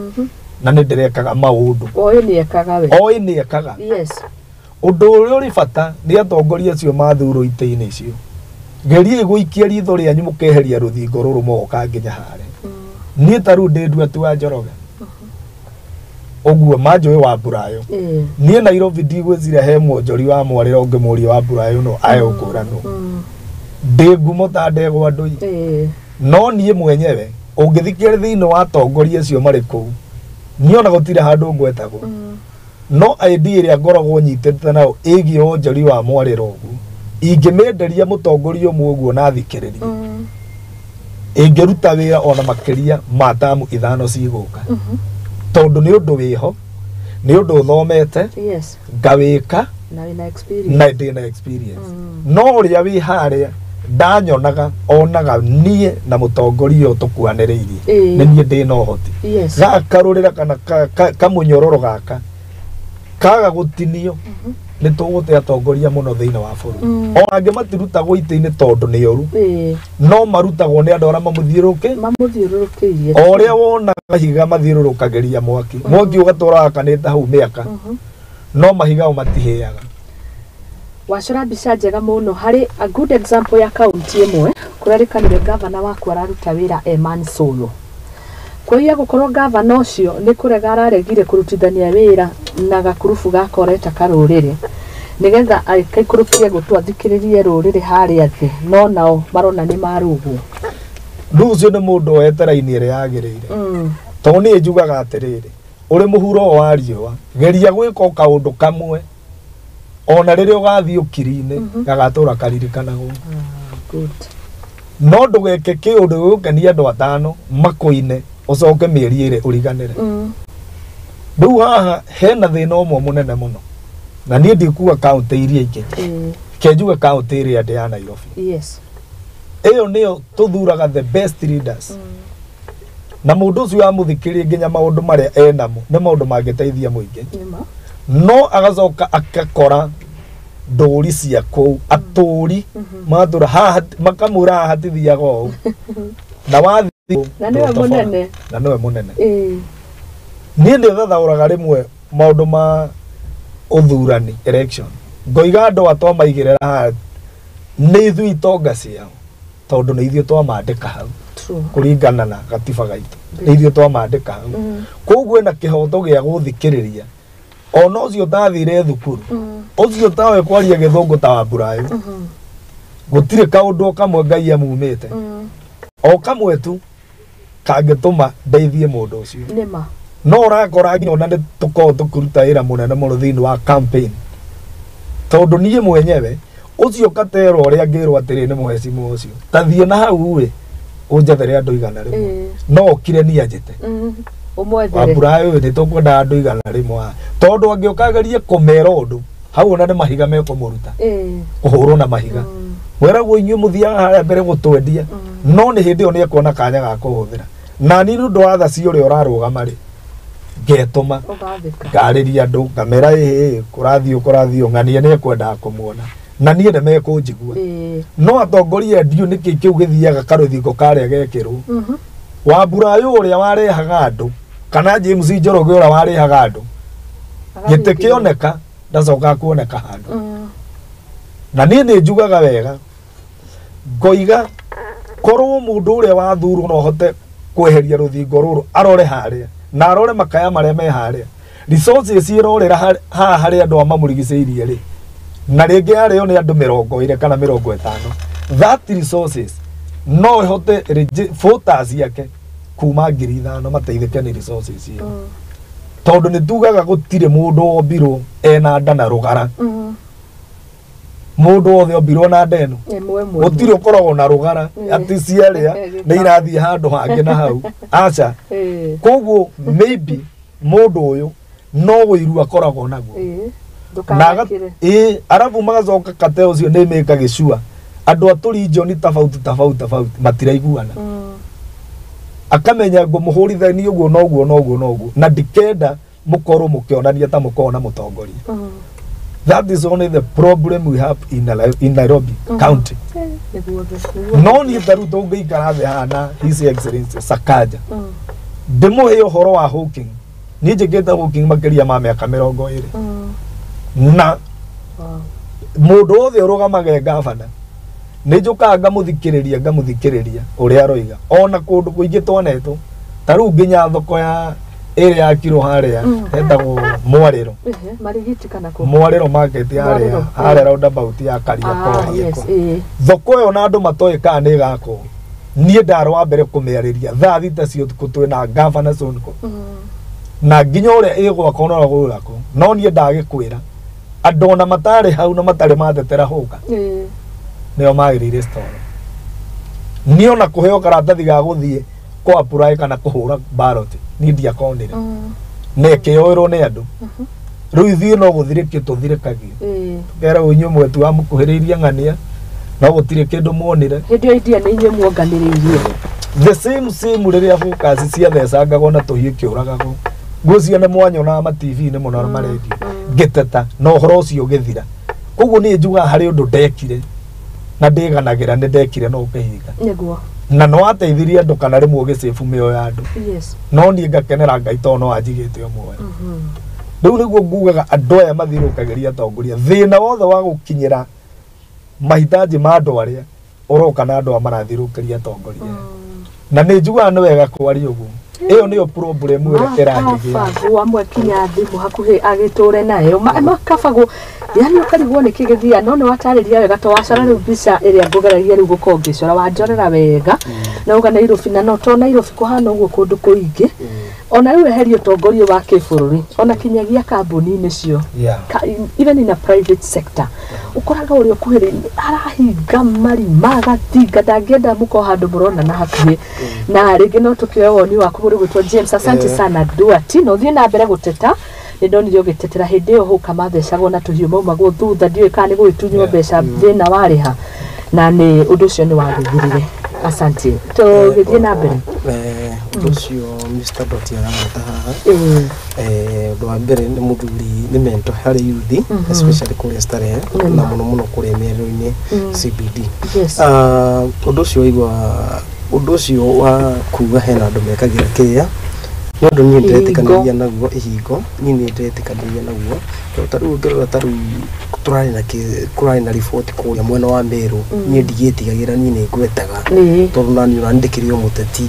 na nĩ ndĩrekaga maũndũ. Oĩ nĩ ekaga we. Oĩ nĩ ekaga. Yes. Ũndũ ũrĩa ũrĩ bata nĩ atongoria acio mathurwo itĩ-inĩ icio, geriai gũikia ritho rĩanyu mũkeheria rũthingo rũrũ mogoka nginya harĩa. Niĩ ta rĩu ndĩ ndua tu wa Njoroge ũguo manjũĩ wa Mburayo. Niĩ Nairobi ndigwĩciria he mwonjori wa mwarĩra ũngĩmũria wa Mburayo no ae ũkũranwo. Ndĩ ngumo ta ndegwa ndũi. No niĩ mwenyewe ũngĩthikĩrĩria thĩinĩ wa atongoria acio marĩ kũu, niĩ ona gũtirĩ handũ ngwetagwo. No idea ĩrĩa ngoragwo nyitĩte nayo ĩgiĩ wonjori wa mwarĩra ũguo, ingĩmĩenderia mũtongoria ũmwe ũguo na thikĩrĩrie, ĩngĩruta wĩra ona makĩria ma tamu 5 cigũka. Tondũ nĩ ũndũ wĩho, nĩ ũndũ ũthomete, Yes. ngawĩka na wĩna experience. Na ndĩna experience. No ũrĩa wĩ harĩa ndanyonaga, onaga niĩ na mũtongoria ũyũ tũkuanĩrĩirie, nĩ niĩ ndĩna ũhoti. Yes. Gaka rũrĩra kana kamũnyororo gaka kaga gũtinio, nĩ tũgũte atongoria mũno thĩinĩ wa bũrũri. Ona angĩ matirutagwo itĩ-inĩ tondũ nĩ oru, no marutagwo nĩ andũ arĩa mamũthiũrũrũkĩirie. O ũrĩa wonaga higa mathiũrũrũkagĩria mwaki, mwaki ũgatũra wakanĩte hau mĩaka, no mahiga o matihĩaga. Wacora mbica njega mũno harĩ a good example ya kaunti ĩmwe kũrerĩkanire gavana waku araruta wĩra Eman Solo. Kwa gũkorwo gavana ũcio nĩ kũrega araregire kũrutithania wĩra na gakurubu gakoreta karũrĩrĩ nĩgetha akaikũrũkie gũtũ athikĩrĩrie rũrĩrĩ harĩa thĩ, no nao marona nĩ marũgwo. Rĩu ũcio nĩ mũndũ woete raini ĩrĩa yagĩrĩire. Tondũ niĩ njugaga atĩrĩrĩ, ũrĩ mũhuro wa riũa, geria gwĩka o kaũndũ kamwe ona rĩrĩa ũgathiĩ ũkiri-inĩ gagatũra karirikanagwo. Good. No ndũgeke kĩũndũ gĩgũkenia andũ atano makũine ũcoke mĩeri ĩrĩ ũriganĩre. Rĩu haha hena thĩna ũmwe mũnene mũno, na niĩ ndikuga kaũntĩ iria ingĩ, ke njuge kaũntĩ ĩrĩa ndĩ ya Nairobi. Yes. Ĩyo nĩyo tũthuraga the best leaders. Na mũndũ ũcio amũthikĩrie nginya maũndũ marĩa enamo nĩ maũndũ mangĩteithia mũingĩ. No agacoka akakora ndũri cia kũu atũri matũra haha makamwĩra haha hatithiaga ũũ. Na wathiĩ Na nĩwe mũnene. Na nĩwe mũnene. Niĩ ndĩthathaũraga rĩmwe maũndũ ma ũthurani election, ngoiga andũ a twamaigĩrĩra haha nĩ ithuĩ itonga ciao, tondũ nĩ ithuĩ twamandĩka hau kũringana na gatiba gaitũ, nĩ ithuĩ twamandĩka hau. Koguo ena kĩhoto gĩa gũthikĩrĩria ona ũcio ũtathire thukuru, ũcio ũtaoĩ kwaria gĩthũngũ ta wa Mburayo, gũtirĩ kaũndũ o kamwe Ngai amumĩte, o kamwe tu kangĩtũma ndeithie mũndũ ũcio. Nĩma. No ũrakora nginya ona nĩ tũkoragwo tũkĩruta wĩra mũnene mũno thĩinĩ wa campaign, tondũ niĩ mwenyewe ũcio katerwo ũrĩa ngĩrwo atĩrĩ nĩ mũhecimu ũcio, ta thiĩ na hau ĩ ũnjethere andũ 100 no ũkire niĩ anjĩte. Ũmwethere. Wambura ũyũ nĩ tũkwenda andũ 100 haha tondũ angĩũka agerie kũmera ũndũ hau ona nĩ mahiga mekũmũruta kũhũrwo na mahiga mweragwo inyuĩ mũthiaga harĩa mbere gũtwendia no nĩ hĩndĩ ĩyo nĩ ekuona kanya ga kũhũthĩra na niĩ nĩ ũndũ wa tha cia ũrĩa ũrarũgama rĩ ngetũma Ũgathĩka. ngarĩria andũ ngamera ĩhĩ kũrathiĩ ng'ania nĩ ekwendaga kũmuona na niĩ nĩ mekũnjigua no atongoria ndiũ nĩkĩ kĩu gĩthiaga karũthingo karĩa gekĩrwo Wambura ũyũ ũrĩa warehaga andũ kana James Njoroge ũrĩa warehaga andũ gĩtĩ kĩoneka ndacokaga kuoneka handũ na niĩ nĩ njugaga wega ngoiga korwo mũndũ ũrĩa wathurwo no ahote kweheria rũthingo rũrũ arore harĩa na arore makaya marĩa me harĩa resources irorĩra haha harĩa andũ a mamũrigicĩirie rĩ na rĩngĩ arĩo nĩ andũ 20 kana 50 that resources no ĩhote voters yake kuma 5,000 mateithĩke nĩ resources ĩyo tondũ nĩ tugaga gũtirĩ mũndũ wombirwo ena nda na rũgara mũndũ wothe ombirwo na nda ĩno Ĩmwe ĩmwe. gũtirĩ ũkoragwo na rũgara atĩ ciarĩa nĩ irathiĩ handũ hangĩ na hau aca koguo maybe mũndũ ũyũ no wĩiru akoragwo naguo na Ndũkamakĩre. Arabu magacoka kate ũcio nĩ mĩka gĩcua andũ a tũrinjoni tofauti tofauti tofauti matiraiguana akamenya ngũmũhũrithania ũguo na ũguo na ũguo na ũguo na ndikenda mũkorwo mũkĩonania ta mũkorwo na mũtongoria that is only the problem we have in Nairobi county Nĩguo nĩguo. no niĩ ta rĩu tũngĩikara thĩ haha na His Excellency Sakaja ndĩmũhe ũhoro wa hawking niĩ njĩkĩte hawking makĩria ma mĩaka 20 na mũndũ wothe ũrũgamaga e gavana nĩ njũkaga ngamũthikĩrĩria ũrĩa aroiga ona kũndũ kũingĩ twanetwo ta rĩu nginya thoko ya ĩrĩa yakirwo harĩa hetagwo Mwarĩro Marigiti kana kũ? Mwarĩro market harĩa Mwarĩro, harĩa roundabout ya Kariakoo Yes, thoko ĩyo na andũ matoĩ kana nĩ ĩgakwo niĩ ndarĩ wa mbere kũmĩarĩria thaa 6 cia ũtukũ twĩna gavana Sonko na nginya ũrĩa ĩgwakwo na ũrĩa gũgwakwo no niĩ ndagĩkwĩra andũ ona matarĩ hau na matarĩ matetera hũka nĩo magĩrĩire storo niĩ ona kũheo karatathi ga gũthiĩ kũ apply kana kũhũra ballot niĩ ndiakonire na ĩkĩoerwo nĩ andũ rĩu ithuĩ no gũthirĩkio tũthirĩkagio tũkeragwo inyuĩ mwetu wa mũkuhĩrĩirie ng'ania no gũtirĩ kĩndũ muonire Hĩndĩ ĩyo idea nĩ inyuĩ muonganĩrĩirie. The same same rĩrĩa focus ciathecangagwo na tũhiũ kĩũragagwo ngwĩciria nĩ mwanyonaga ma TV-inĩ mũno na marendio ngĩteta na ũhoro ũcio ũgĩthira koguo niĩ njugaga harĩ ũndũ ndekire na ndĩganagĩra nĩ ndekire no ũkĩhinga Nĩguo. na no wateithirie andũ kana rĩmwe ũgĩcĩbu mĩoyo ya andũ Yes. no niĩ ngakenera Ngai tondũ no anjigĩte o muoyo rĩu nĩguo ngugaga andũ aya mathiũrũrũkagĩria atongoria thĩna wothe wa gũkinyĩra mahitaji ma andũ arĩa ũroka na andũ aya marathiũrũrũkĩria atongoria na nĩ njugaga nĩ wega kwaria ũguo ĩyo nĩyo problem ĩrĩa ĩrangĩgĩa Makabagwo amwe kinya thimũ hakuhĩ agĩtũre nayo makabagwo yani ũkarigwo nĩkĩ gĩthia no nĩ watarĩria wega to wacora rĩu mbica ĩrĩa ngũgeragia rĩu gũkorwo ngĩcora wanjorera wega na uga Nairobi na no to Nairobi kũhana ũguo kũndũ kũingĩ ona rĩu eheria ũtongoria wa kĩbũrũri ona kinyagia kambuni-inĩ cio even in a private sector ũkoraga ũrĩa ũkuhĩrĩirie arahinga marima agathinga ndangĩenda mũkorwo handũ mũronana hakuhĩ na rĩngĩ no tũkĩoe woni waku mũrĩ gwĩtwo James asante sana Duati na ũthiĩ na mbere gũteta nĩ ndonire ũgĩtetera hĩndĩ ĩyo hũka mathecagwo na tũhiũ maumagwo thutha ndiũĩ kana nĩ gũgĩtunywo mbeca thĩna warĩha na nĩ ũndũ ũcio nĩ wagĩthirire asante tũgĩthiĩ na mbere Ũndũ ũcio Mr. Doti aragweta haha ũndũ wa mbere nĩ mũthuri nĩ mentor harĩ youth especially kũrĩa Starehe na mũno mũno kũrĩa mĩarĩro-inĩ CBD ũndũ ũcio waigua ũndũ ũcio wa kuga hena andũ mekagĩra kĩrĩa nĩ ũndũ niĩ ndĩretĩkanĩria naguo ihingo niĩ nĩ ndĩretĩkanĩria naguo tondũ ta rĩu ũngĩrora ta rĩu tũrarĩ na kũrarĩ na riboti kũrĩa mwena wa Meru niĩ ndigĩtigagĩra niĩ nĩ ngwetaga tondũ naniĩ ona ndĩkĩrĩ o mũteti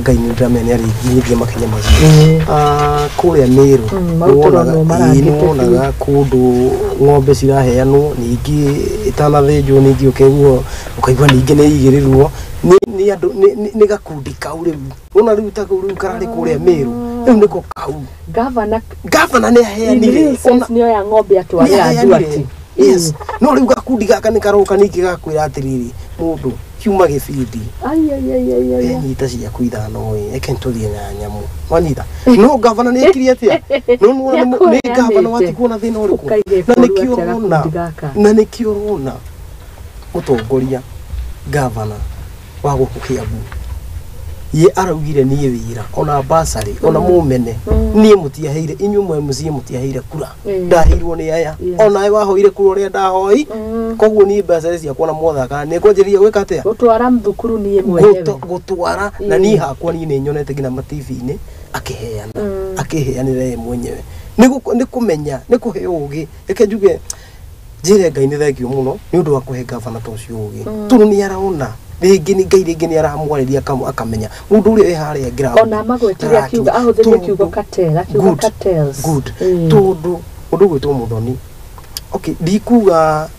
Ngai nĩ ndĩramenya nĩ arĩnginyithia makinya macio kũrĩa Meru nĩwonaga kũndũ ng'ombe ciraheanwo ningĩ ĩtanathĩnjwo ningĩ ũkaigua ũkaigua ningĩ nĩ igĩrĩrwo nĩ andũ nĩ gakundi kau rĩu wona rĩu ta kau rĩu kararĩ kũrĩa Meru rĩu nĩko kau gavana nĩ aheanire nĩoya ng'ombe atwarĩra Duarte yes no rĩu gakundi gaka nĩ karoka ningĩ gakwĩra atĩrĩrĩ mũndũ Kiuma gĩbindi. Ai ai ai ai ai. Nyita ciaku ithano ĩ, reke tũthiĩ na nyamũ. Wanyita. No gavana nĩ ekire atĩa? No nĩwona nĩ gavana watigwo na thĩna ũrĩkũ? Ũkaige Na bũrũri nĩkĩo atĩa ũrona, gakundi gaka? na nĩkĩo ũrona mũtongoria gavana wa gũkũ Kiambu ye araugire niĩ wĩra ona basarĩ ona mũmene niĩ mũtiaheire inyuĩ mwe mũciĩ mũtiaheire kura, ndaheirwo nĩ aya, onawe wahoire kura ũrĩa ndahoi, koguo niĩ basarĩ ciakwa na mwathaka nĩ ngwanjĩrĩria gwĩka atĩa? Gũtwara thukuru niĩ mwenyewe. Gũtwara na niĩ hakwa niĩ nĩ nyonete nginya ma TV-inĩ akĩheana, akĩheanĩra ye mwenyewe. Nĩ kũmenya, nĩ kũheo ũgĩ. Reke njuge njĩre Ngai nĩ thengio mũno nĩ ũndũ wa kũhe gavana ta ũcio ũgĩ, tondũ nĩ arona rĩngĩ nĩ Ngai, rĩngĩ nĩ aramwarĩria akamenya mũndũ ũrĩa wĩ harĩa ground Ona magwetire akiuga ahũthĩrire kiugo cartel, akiuga cartels. Good. Tondũ ũndũ gwĩtwo Mũthoni, okay, ndikuga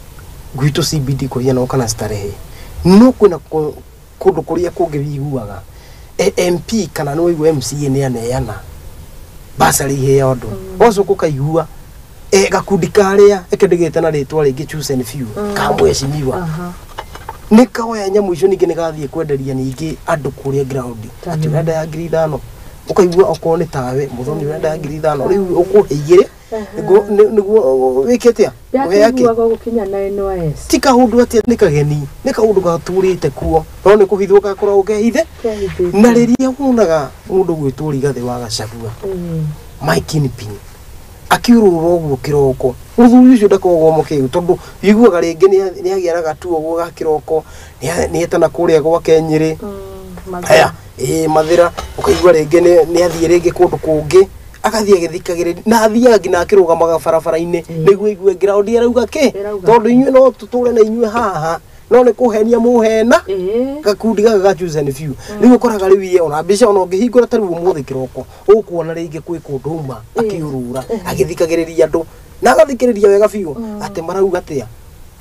gwitũ CBD kũhiana kana starehe, no kwĩna kũndũ kũrĩa kũngĩ wiguaga MP kana nĩ waigua MCA nĩ aneana basarĩ iheo andũ, ũgacoka ũkaigua gakundi karĩa eke ndĩgĩte na rĩtwa rĩngĩ, chosen few ka mheshimiwa, nĩ kaoya nyamũ icio, ningĩ nĩ gathiĩ kwenderia ningĩ andũ kũrĩa ground, atĩ ũrenda ya 5,000, ũkaigua okorwo nĩ tawe Mũthoni ũrenda ya 5,000, rĩu ũkũhe igĩrĩ nĩguo wĩke atĩa? Ũhe akĩ? Ndakĩiguaga gũkinya na NYS. Ti kaũndũ atĩ nĩ kageni, nĩ kaũndũ gatũrĩte kuo, no nĩ kũhithwo gakoragwo kehithe. Kehithĩte. Na rĩrĩa wonaga mũndũ gwĩtwo Rigathĩ wa Gachagua, Mike Kingpin, akiurũra ũguo kĩroko, mũthuri ũcio ndakoragwo mũkĩgu, tondũ wiguaga rĩngĩ nĩ agĩa na gatua ũguo ga kĩroko, nĩ etana kũrĩa gwake Nyĩrĩ, aya ĩ Mathĩra, ũkaigua rĩngĩ nĩ athiĩ rĩngĩ kũndũ kũngĩ, agathiĩ agĩthikagĩrĩria, na athiaga nginya akĩrũgamaga barabara-inĩ nĩguo aigue ground ĩrauga kĩ, Ĩrauga. Tondũ inyuĩ no tũtũre na inyuĩ haha, no nĩ kũhenia mũhena gakundi gaka ga chosen few. Rĩu ũkoraga rĩu ye ona mbica ona ũngĩhingũra ta rĩu ũmũthĩ kĩroko, ũkuona rĩngĩ kwĩ kũndũ uma akĩũrũra agĩthikagĩrĩria andũ, na agathikĩrĩria wega biũ atĩ marauga atĩa,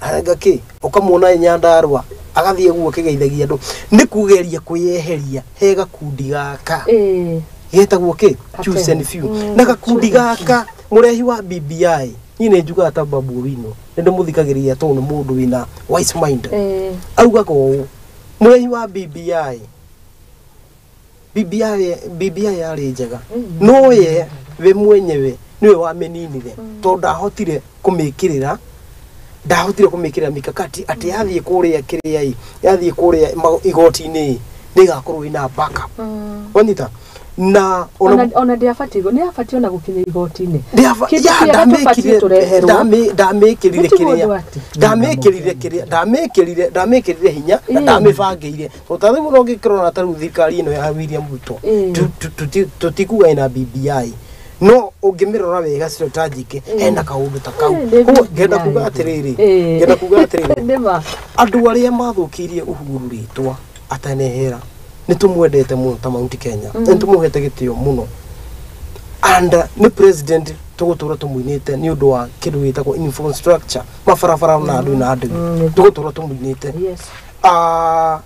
anga kĩ, ũkamuona ĩ Nyandarũa agathiĩ guo akĩgeithagia andũ, nĩ kugeria kwĩyeheria he gakundi gaka getagwo kĩ? Cartel. Chosen few. Na gakundi gaka mũrehi wa BBI, niĩ nĩ njugaga ta Babu Owino nĩ ndĩmũthikagĩrĩria tondũ nĩ mũndũ wĩna wise mind. Augaga ũũ, mũrehi wa BBI, BBI, BBI yarĩ njega, no ye we mwenyewe niwe wamĩninire, tondũ ndahotire kũmĩkĩrĩra, ndahotire kũmĩkĩrĩra mikakati atĩ yathiĩ kũrĩa kĩrĩa ĩ, yathiĩ kũrĩa igoti-inĩ ĩ, nĩ ĩgakorwo ĩna backup. Wanyita na Ona ndĩabatiĩ nĩ abatiĩ ona gũkinya igoti-inĩ. Kĩndũ ya kĩega tũbatiĩ tũreherwo. Ndamĩkĩrire Nĩ ti kĩrĩa mũndũ atĩ. Ndamĩkĩrire kĩrĩa ndamĩkĩrire hinya na ndamĩbangĩire, tondũ ta rĩu no ngĩkĩrora ta rĩu thirikari ĩno ya William Ruto, tũtikuga ĩna BBI, no ũngĩmĩrora wega strategic hena kaũndũ ta kau. Nĩ Koguo BBI. ngenda kuga atĩrĩrĩ, ngenda kuga atĩrĩrĩ, Nĩ ma. Andũ arĩa mathũkĩirie Uhuru rĩtwa atanehera, nĩ tũmwendete mũno ta Mount Kenya, nĩ tũmũhete gĩtĩo mũno, and nĩ president tũgũtũra tũmũinĩte nĩ ũndũ wa kĩndũ gĩtagwo infrastructure, mabarabara na andũ na andũ, tũgũtũra tũmũinĩte. Ah,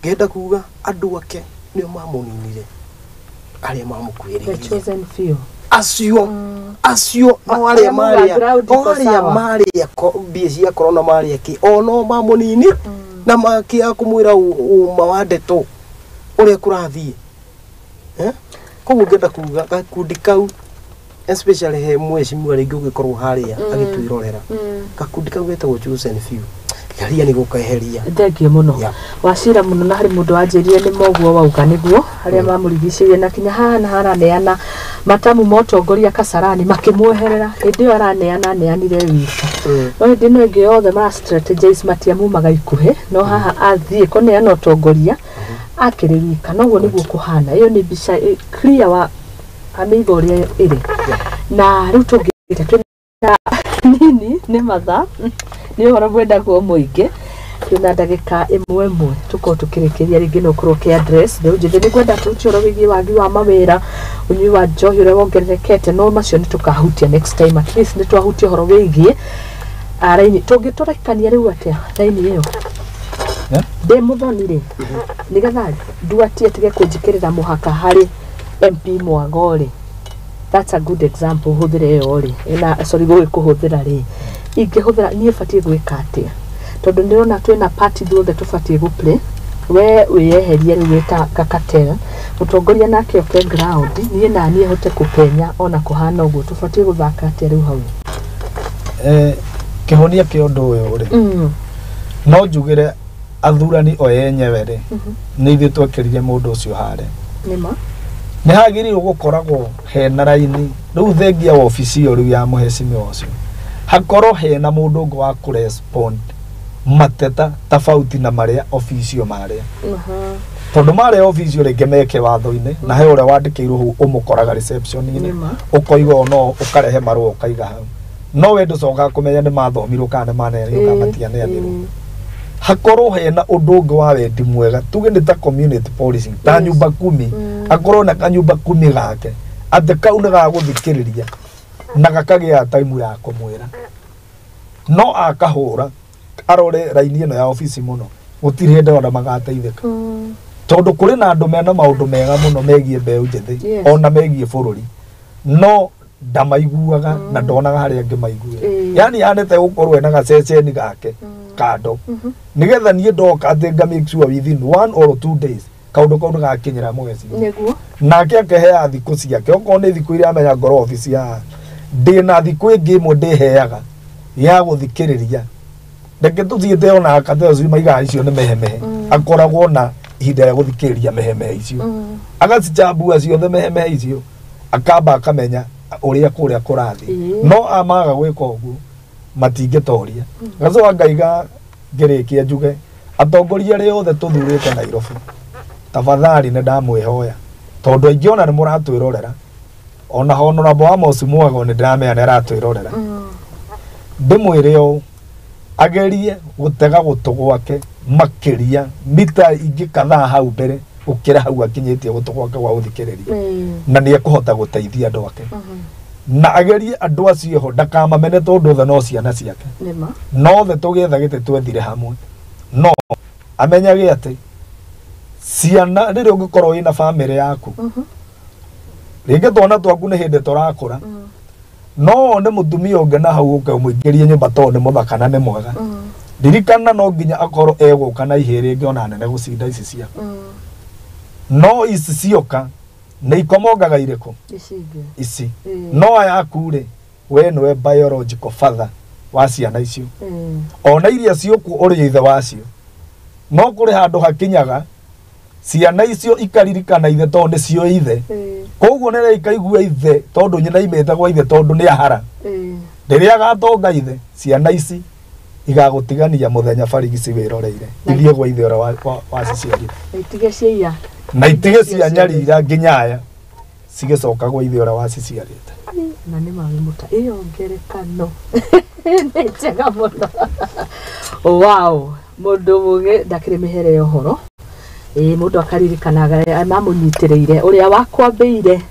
ngenda kuga andũ ake nĩo mamũninire, arĩa The mamũkuhĩrĩirie, chosen few. acio o arĩa Arĩa mauga marĩa ground o iko arĩa sawa. marĩa mbia cia corona marĩa kĩ o no mamũnini na makia kũmwĩra ũma wa ndeto ũrĩa kũrathiĩ. Eh? Koguo ngenda kuga gakundi kau, especially he mheshimiwa rĩngĩ ũngĩkorwo harĩa agĩtwĩrorera, gakundi kau getagwo chosen few, geria nĩ gũkeheria. Thengio mũno. Wacira mũno, na harĩ mũndũ wanjĩrire nĩ moguo wauga nĩguo harĩa mamũrigicĩirie na kinya haha na haraneana matamu ma ũtongoria Kasarani makĩmweherera hĩndĩ ĩyo araneana aneanire wika, no hĩndĩ ĩno ĩngĩ yothe mara strategize matiamumaga ikuhĩ, no haha athiĩ kũneana ũtongoria akĩrĩ wika, noguo nĩguo kũhana. Ĩyo nĩ mbica clear wa amĩiga ũrĩa ĩrĩ. Na rĩu tũngĩte twĩna nini nĩ mathaa, nĩ ũhoro mwendagwo mũingĩ, twĩna ndagĩka ĩmwe ĩmwe tũkorwo tũkĩrĩkĩria. Rĩngĩ no ũkorwo ũkĩ address rĩu njĩthĩ, nĩ ngwenda tũhutie ũhoro wĩgiĩ wagi wa mawĩra, ũnyui wa njohi ũrĩa wongererekete, no macio nĩ tũkahutia next time. At least nĩ twahutia ũhoro wĩgiĩ raini tũngĩtũrekania rĩu atĩa raini ĩyo. Ndĩ Mũthoni rĩ, nĩgetha nduatie tige kũnjĩkĩrĩra mũhaka harĩ MP Mwago rĩ, that's a good example, hũthĩre ĩyo rĩ, na sorry gũgĩkũhũthĩra rĩ, ingĩhũthĩra niĩ batiĩ gwĩka atĩa? Tondũ ndĩrona twĩna party ithuothe tũbatiĩ gũ play. We wĩyeherie rĩu wĩta Gakatel, mũtongoria nake oke ground, niĩ na niĩ hote kũpenya ona kũhana ũguo. Tũbatiĩ gũthaka atĩa rĩu hau? Kĩhonia kĩa ũndũ ũyũ rĩ, no njugĩre athurani o enyewe rĩ, nĩ ithuĩ twekĩrire mũndũ ũcio harĩa. Nĩma. Nĩ hagĩrĩirwo gũkoragwo hena raini rĩu thengia wa obici ĩyo rĩu ya mũhecimiwa ũcio, hakorwo hena mũndũ ũngĩ wa kũrespond mateta tofauti na marĩa obici ĩyo marĩa, tondũ marĩa obici ĩyo rĩngĩ meke watho-inĩ na he ũrĩa wandĩkĩirwo hau ũmũkoraga reception-inĩ, ũkoiga o no ũkarehe marũa ũkaiga hau, no we ndũcokaga kũmenya nĩ mathomirwo kana nĩ maneanirwo kana matianeanirwo. Hakorwo hena ũndũ ũngĩ wa wendi mwega, tuge nĩ ta community policing, ta nyumba kumi, akorwo na kanyumba kumi gake atĩ kau nĩ gagũthikĩrĩria na gakagĩa time ya kũmwĩra, no akahũra arore raini ĩno ya obici mũno, gũtirĩ hĩndĩ ona magateithĩka, tondũ kũrĩ na andũ mena maũndũ mega mũno megiĩ mbeũ njĩthĩ ona megiĩ bũrũri, no ndamaiguaga na ndonaga harĩa angĩmaiguĩra. Yani yanĩte gũkorwo ena gaceceni gake kando, nĩgetha niĩ ndoka atĩ nga make sure within 1 or 2 days kaũndũ kau nĩgakinyĩra mũhecimiwa. Nĩguo. Nake akeheaga thikũ ciake, okorwo nĩ thikũ iria amenya ngorwo obici haha, ndĩna thikũ ĩngĩ ĩmwe ndĩheaga ya gũthikĩrĩria. Reke tũthiĩte ona akate ũcio maigaga icio nĩ mehemehe, akoragwo na ihinda rĩa gũthikĩrĩria mehemehe icio, agacichambua ciothe mehemehe icio, akamba akamenya ũrĩa kũrĩa kũrathiĩ. No amaga gwĩka ũguo matingĩtoria. Gacoka ngaiga ngĩrĩkia njuge atongoria arĩa othe tũthurĩte Nairobi, tafadhali nĩ ndamwĩhoya, tondũ aingĩ ona nĩ mũratwĩrorera, ona Honorable Amos Mwago nĩ ndĩramenya nĩ aratwĩrorera, ndĩmwĩre ũũ, agerie gũtega gũtũ gwake makĩria mita ingĩ kadhaa hau mbere gũkĩra hau akinyĩtie gũtũ gwake gwa gũthikĩrĩria, na nĩ ekũhota gũteithia andũ ake, na agerie andũ acio ho ndakamamene tondũ othe no ciana ciake, no othe tũgĩetha gĩtĩ twethire hamwe, no amenyage atĩ ciana rĩrĩa ũngĩkorwo wĩna bamĩrĩ yaku, rĩngĩ twana twaku nĩ hĩndĩ tũrakũra, no wone mũtumia ũngĩ na hau ũke ũmũingĩrie nyũmba tondũ nĩ mũthaka na nĩ mwega, ririkana no nginya akorwo egũka na ihĩĩ rĩngĩ ona nene gũcinda ici ciaku, no ici cioka nĩ ikomongaga irĩkũ ici, no aya aku rĩ, we nĩwe biological father wa ciana icio, ona iria ciũkuo ũrĩ ithe wacio, no kũrĩ handũ hakinyaga ciana icio ikaririkana ithe tondũ nĩcio ithe, koguo nĩ ikaigua ithe tondũ nyina imĩte gwa ithe tondũ nĩ ahara, rĩrĩa agatonga ithe ciana ici igagũtigania mũthenya barigici wĩroreire ithiĩ gwa ithe ũrĩa waciciarire, na itige cia nyarira nginya aya cigĩcoka gwa ithe ũrĩa waciciarĩte. Na nĩ mawe mũta ĩyo ngerekano nĩ njega mũno. Wow, mũndũ mũgĩ ndakĩrĩ mĩhere ya ũhoro. Mũndũ akaririkanaga mamũnyitĩrĩire ũrĩa wakwambĩire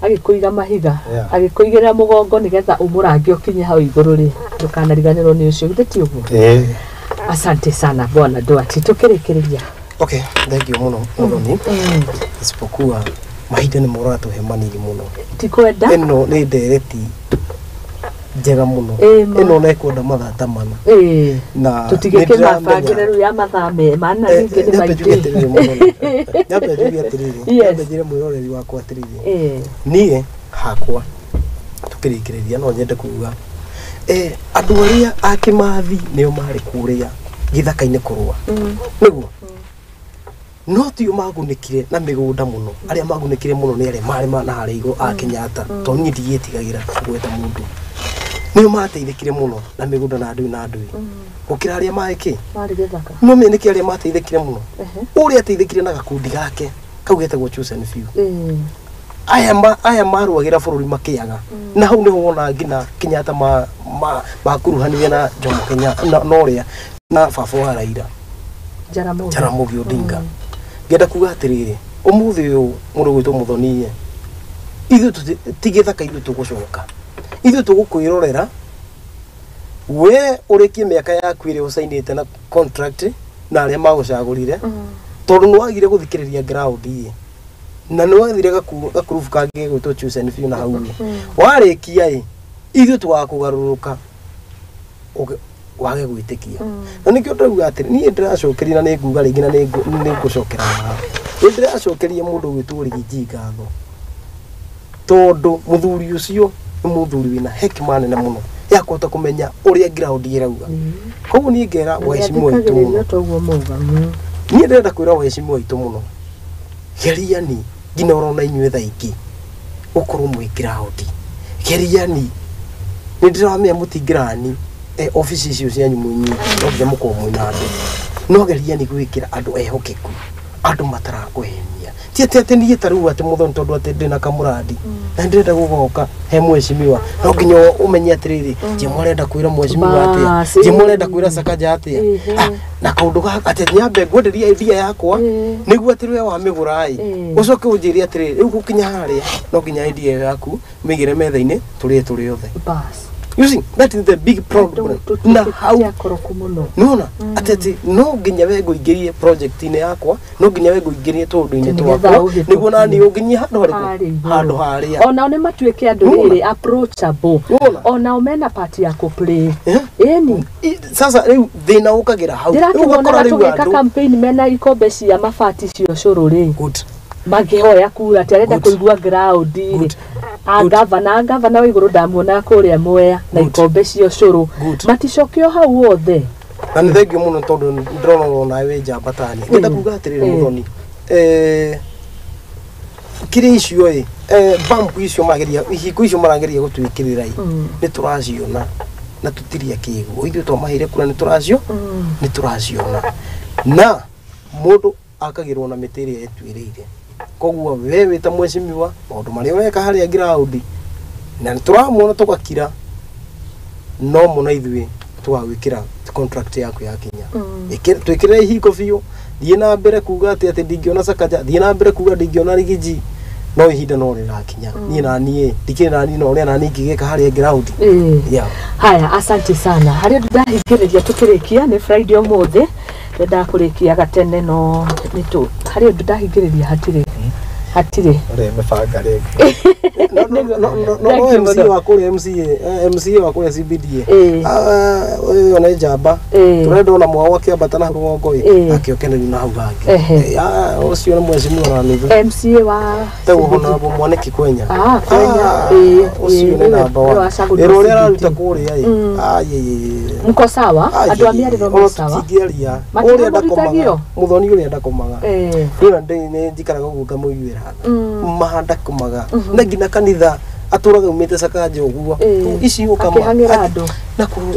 agĩkũiga mahiga, agĩkũigĩrĩra mũgongo nĩgetha ũmũrange ũkinye hau igũrũ rĩ, ndũkanariganĩrwo nĩ ũcio, githĩ ti ũguo? Asante sana Bwana Duarte, tũkĩrĩkĩrĩria. Okay, thank you mũno Mũthoni. Isipokuwa mahinda nĩ moratũhe manini mũno. Tikwenda. Ĩno nĩ ndereti njega mũno. Ĩno nĩ ĩkwenda mathaa ta mana. Na tũtigĩkĩmabangĩre rĩu ya mathaa mana ningĩ nĩ maingĩ. Nyambe njuge atĩrĩrĩ, nyambe njĩre mwĩroreri wakwa atĩrĩrĩ. Niĩ hakwa tũkĩrĩkĩrĩria no nyende kuga andũ arĩa a Kĩmathi nĩo marĩ kũrĩa gĩthaka-inĩ kũrũa. Nĩguo no tio magunĩkire na mĩgũnda mũno, arĩa magunĩkire mũno nĩ arĩa marĩ na harĩa igũrũ a Kenyatta, tondũ niĩ ndigĩtigagĩra kũgweta mũndũ, nĩo mateithĩkire mũno na mĩgũnda na ndũĩ na ndũĩ gũkĩra arĩa marĩ kĩ no mĩ nĩkĩ arĩa mateithĩkire mũno, ũrĩa ateithĩkire na gakundi gake kau getagwo Chosen Few, aya marũagĩra bũrũri makĩaga, na hau nĩho wona nginya Kenyatta makuruhanire na Jomo Kenyatta na ũrĩa na baba wa Raila Jaramogi Odinga. Ngenda kuga atĩrĩrĩ, ũmũthĩ ũyũ mũndũ gwĩtwo Mũthoni ithuĩ ti gĩthaka ithuĩ tũgũcoka, ithuĩ tũgũkwĩrorera we ũrĩkie mĩaka yaku ĩrĩa ũcainĩte na contract na arĩa magũcagũrire, tondũ nĩ wagire gũthikĩrĩria ground ĩ, na nĩ wathire gakurubu kangĩ gwĩtwo Chosen Few na hau ĩ, warĩkia ĩ ithuĩ tũgakũgarũrũka Wage gwĩtĩkia. Na nĩkĩo ndĩrauga atĩrĩ, niĩ ndĩracokeria na nĩ nguga rĩngĩ na nĩ ngũcokera haha. Nĩ ndĩracokeria mũndũ ũgwĩtwo Rigiji ngatho, tondũ mũthuri ũcio nĩ mũthuri wĩna hekima nene mũno ya kũhota kũmenya ũrĩa ground ĩrauga. Koguo niĩ ngera waheshimiwa witũ mũno. Nĩathikagĩrĩrio toguo mauga. Niĩ ndĩrenda kwĩra waheshimiwa witũ mũno, geriani nginya orona inyuĩ thaa ingĩ gũkorwo mwĩ ground. Geriani nĩ ndĩramenya mũtingĩrani obici icio cianyu mwĩ nyingĩ, no nginya mũkorwo mwĩna andũ, no geriani gwĩkĩra andũ ehokeku, andũ matarakũhenia. Ti atĩ atĩ niĩ ta rĩu atĩ mũthoni tondũ atĩ ndĩna kamũrandi na ndĩrenda gũgoka he mheshimiwa, no nginya ũmenye atĩrĩrĩ, Jemu arenda kwĩra mheshimiwa atĩa, Jemu arenda kwĩra Sakaja atĩa, na kaũndũ gaka atĩ nyambe ngwenderie idea yakwa nĩguo atĩ we wamĩgũra ĩ ũcoke ũnjĩre atĩrĩrĩ, rĩu gũkinya harĩa no nginya idea yaku mĩigĩre metha-inĩ tũrĩe tũrĩ othe. Bas. You see, that is the big problem. Na hau akoroku mũno. Nona atĩ no nginya we ngũingĩrie project-inĩ yakwa, no nginya we ngũingĩrie tũũndũ-inĩ Nĩgetha twakwa ũhĩtũkie. nĩguo nani ũnginyie handũ harĩkũ, Harĩa igũrũ. handũ harĩa. Onao nĩ matuĩke andũ Nĩwona? rĩrĩ approachable. Nĩwona? Onao mena part ya kũ-play. Eh? Ĩni. Sasa rĩu thĩna ũkagĩra hau. Rĩu Ndĩrakĩmona ũgakora rĩu tũgĩka andũ campaign mena ikombe cia mabati cia ũcũrũ rĩ. Good. Makĩhoya kura atĩ arenda Good. kũigua ground rĩ. Good. A gavana wa igũrũ ndamuona kũrĩa Mwea na Good. ikombe cia ũcũrũ. Good. Maticokio hau othe. Na nĩ thengio mũno tondũ ndĩrona onawe wĩ njamba tani. Ngenda kuga atĩrĩrĩ Mũthoni, kĩrĩa icio ĩ bump icio mageria, ihingo icio marageria gũtwĩkĩrĩra ĩ, nĩ tũraciona na tũtirĩ akĩgu. Ithuĩ twamaheire kura nĩ tũracio, nĩ tũraciona. Na mũndũ akagĩrwo na mĩtĩ ĩrĩa etuĩrĩire. Koguo we wĩ ta mheshimiwa, maũndũ marĩa weka harĩa ground na nĩ tũramuona tũgakira, no mũno ithuĩ tũgagwĩkĩra contract yaku yakinya. Twĩkĩrĩre ihingo biũ, thiĩ na mbere kuga atĩ atĩ ndingĩona Sakaja, thiĩ na mbere kuga ndingĩona Rigiji, no ihinda no rĩrakinya. Niĩ na niĩ ndikĩrĩ na niĩ na ũrĩa na niĩ ingĩgĩka harĩa ground. Yeah. Haya, asante sana. Harĩa ndahingĩrĩria tũkĩrĩkia nĩ Friday ũmũthĩ, ndĩrendaga kũrĩkia gatene no nĩtũ harĩ ũndũ ndahingĩrĩria hatirĩ hatirĩ Ũrĩa mĩbanga rĩngĩ. No MC wa kũrĩa MCA, MCA wa kũrĩa CBDA. Ũyũ nĩ njamba. Tũrenda ona mwao akĩambata na rũgongo ĩ, akĩoke rĩu na hau hangĩ. Ũcio nĩ mheshimiwa na nuthu. MCA wa Tegu honorable Mwaniki Kwenya. Kwenya. Ũcio nĩ namba wa. Wĩra ũrĩa araruta kũrĩa ĩ. Mko sawa? Andũ a Mĩarĩro me sawa? Tũtingĩaria. Ũrĩa ndakomaga. Mũthoni ũrĩa ndakomaga. Niĩ nĩ njikaraga ũguo ngamũiguĩra tha. Ma ndakomaga. Na nginya kanitha atũraga umĩte Sakaja ũguo. Ici ũkama. Akĩhang'ĩra andũ.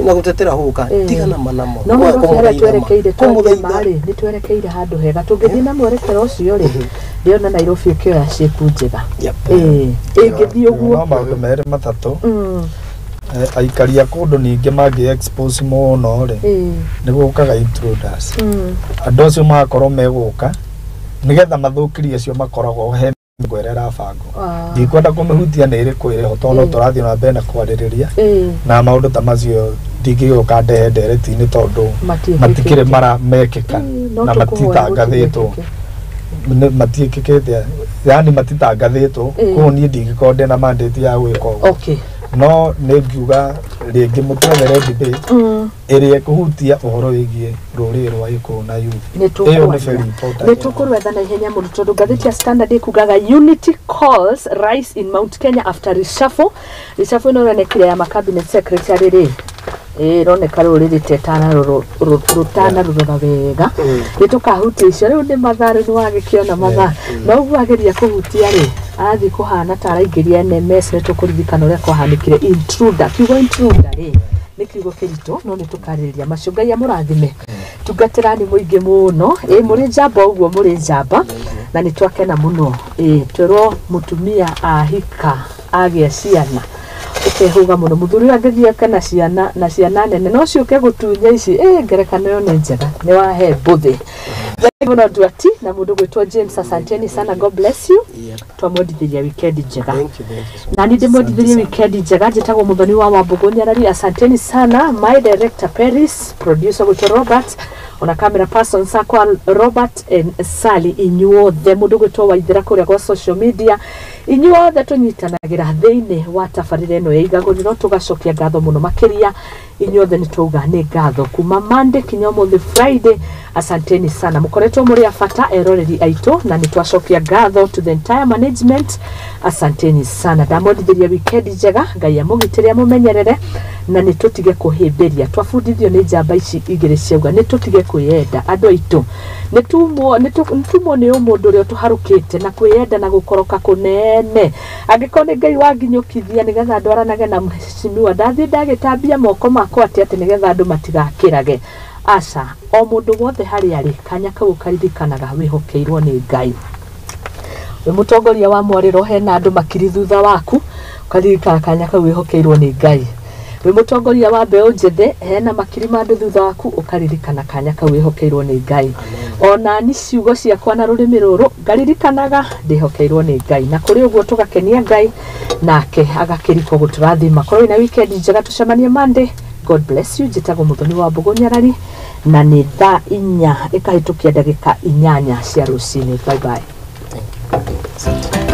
Na gũtetera hũka. Tigana manamo. No Nairobi harĩa twerekeire twarĩ nĩ twerekeire handũ hega. Tũngĩthiĩ na mwerekero ũcio rĩ, ndĩrona Nairobi ĩkĩoya shape njega. Ĩngĩthiĩ ũguo. No maũndũ merĩ matatũ. Aikari a kũndũ ningĩ mangĩ expose mũno rĩ, nĩ gũkaga intruders. Andũ acio magakorwo megũka nĩgetha mathũkĩrie acio makoragwo he mĩbango ĩrĩa ĩrabangwo. Ndikwenda kũmĩhutia nĩ ĩrĩkũ ĩrĩho tondũ no tũrathiĩ na mbere na kwarĩrĩria na maũndũ ta macio ndingĩgĩũka ndehe ndereti-inĩ tondũ matikĩrĩ mara mekĩka na matitangathĩtwo. Matiĩkĩkĩte, yaani matitangathĩtwo, koguo niĩ ndingĩkorwo ndĩna mandate ya gwĩka ũguo. No nĩ ngiuga rĩngĩ mũtwethere debate ĩrĩa ĩkũhutia ũhoro wĩgiĩ rũrĩrĩ rwa Gĩkũyũ na youth. Ĩyo nĩ very important. Nĩ tũkũrwetha na ihenya mũno tondũ ngathĩti ya Standard ĩkugaga Unity calls rise in Mount Kenya after reshuffle. Reshuffle ĩno ĩronekire ya ma cabinet secretary rĩ. Ĩroneka rũrĩrĩ rũtanarũrora wega. Nĩ tũkahutia icio rĩu nĩ mathaa rĩu nĩwagĩkĩona mathaa. No ũguo ageria kũhutia rĩ, arathiĩ kũhana ta araingĩria NMS. Nĩ tũkũririkana ũrĩa kwahanĩkire intruder. Kiugo intruder rĩ nĩ kiugo kĩritũ no nĩ tũkarĩrĩria macio. Ngai amũrathime. Tungatĩrani mũingĩ mũno. Mũrĩ njamba ũguo, mũrĩ njamba na nĩ twakena mũno. Twerwo mũtumia ahika agĩa ciana ũkehuga mũno, mũthuri ũyũ angĩthiĩ ake na ciana na ciana nene no ciũke gũtunya ici. Ngerekano ĩyo nĩ njega, nĩ wahe mbũthĩ mũno Nduati na mũndũ gwĩtwo James. Asanteni sana, God bless you. Twamwendithĩria weekend njega. Na niĩ ndĩmwendithĩrie weekend njega. Njĩtagwo Mũthoni wa Wambũgũ Nyarari. Asanteni sana my director Paris, producer gwĩtwo Robert, ona camera person sakwa Robert and Sally, inyuothe mũndũ gwĩtwo Waithera kũrĩa gwa social media. Inyuothe tũnyitanagĩra thĩinĩ wa tabarĩra ĩno ya igagũrĩro, tũgacokia ngatho mũno makĩria. Inyuothe nĩ twauga nĩ ngatho kuma Monday kinya ũmũthĩ Friday. Asanteni sana, mũkoretwo mũrĩ a bata eroreri aitũ, na nĩ twacokia ngatho to the entire management. Asanteni sana, ndamwendithĩria weekend njega, Ngai amũgitĩre amũmenyerere, na nĩ tũtige kũhĩmbĩria. Twabundithio nĩ njamba ici igĩrĩ ciauga nĩ tũtige kwĩyenda. Andũ aitũ nĩ tumwo nĩ ũmũndũ ũrĩa tũharũkĩte na kwĩyenda na gũkoroka kũnene. Angĩkorwo nĩ Ngai wanginyũkithia nĩgetha ndwaranage na mheshimiwa, ndathiĩ ndagĩtambia moko makwa atĩ atĩ nĩgetha andũ matigakĩrage. Aca, o mũndũ wothe harĩa arĩ, kanya kau karirikanaga wĩhokeirwo nĩ Ngai. Wĩ mũtongoria wa mwarĩro, hena andũ makiri thutha waku, ũkaririkana kanya kau wĩhokeirwo nĩ Ngai. Wĩ mũtongoria wa mbeũ njĩthĩ, hena makiri ma andũ thutha waku, ũkaririkana kanya kau wĩhokeirwo nĩ Ngai. Ona ni ciugo ciakwa na rũrĩmĩ rũrũ ngaririkanaga ndĩhokeirwo nĩ Ngai, na kũrĩ ũguo tũgakenia Ngai nake agakĩrikwo gũtũrathima. Korwo wĩna weekend njega, tũcemanie Monday. God bless you. Njĩtagwo Mũthoni wa Mbũgũ Nyarari, na nĩ thaa 4 ĩkahĩtũkia ndagĩka 8 cia rũcinĩ. Bye bye. Thank you.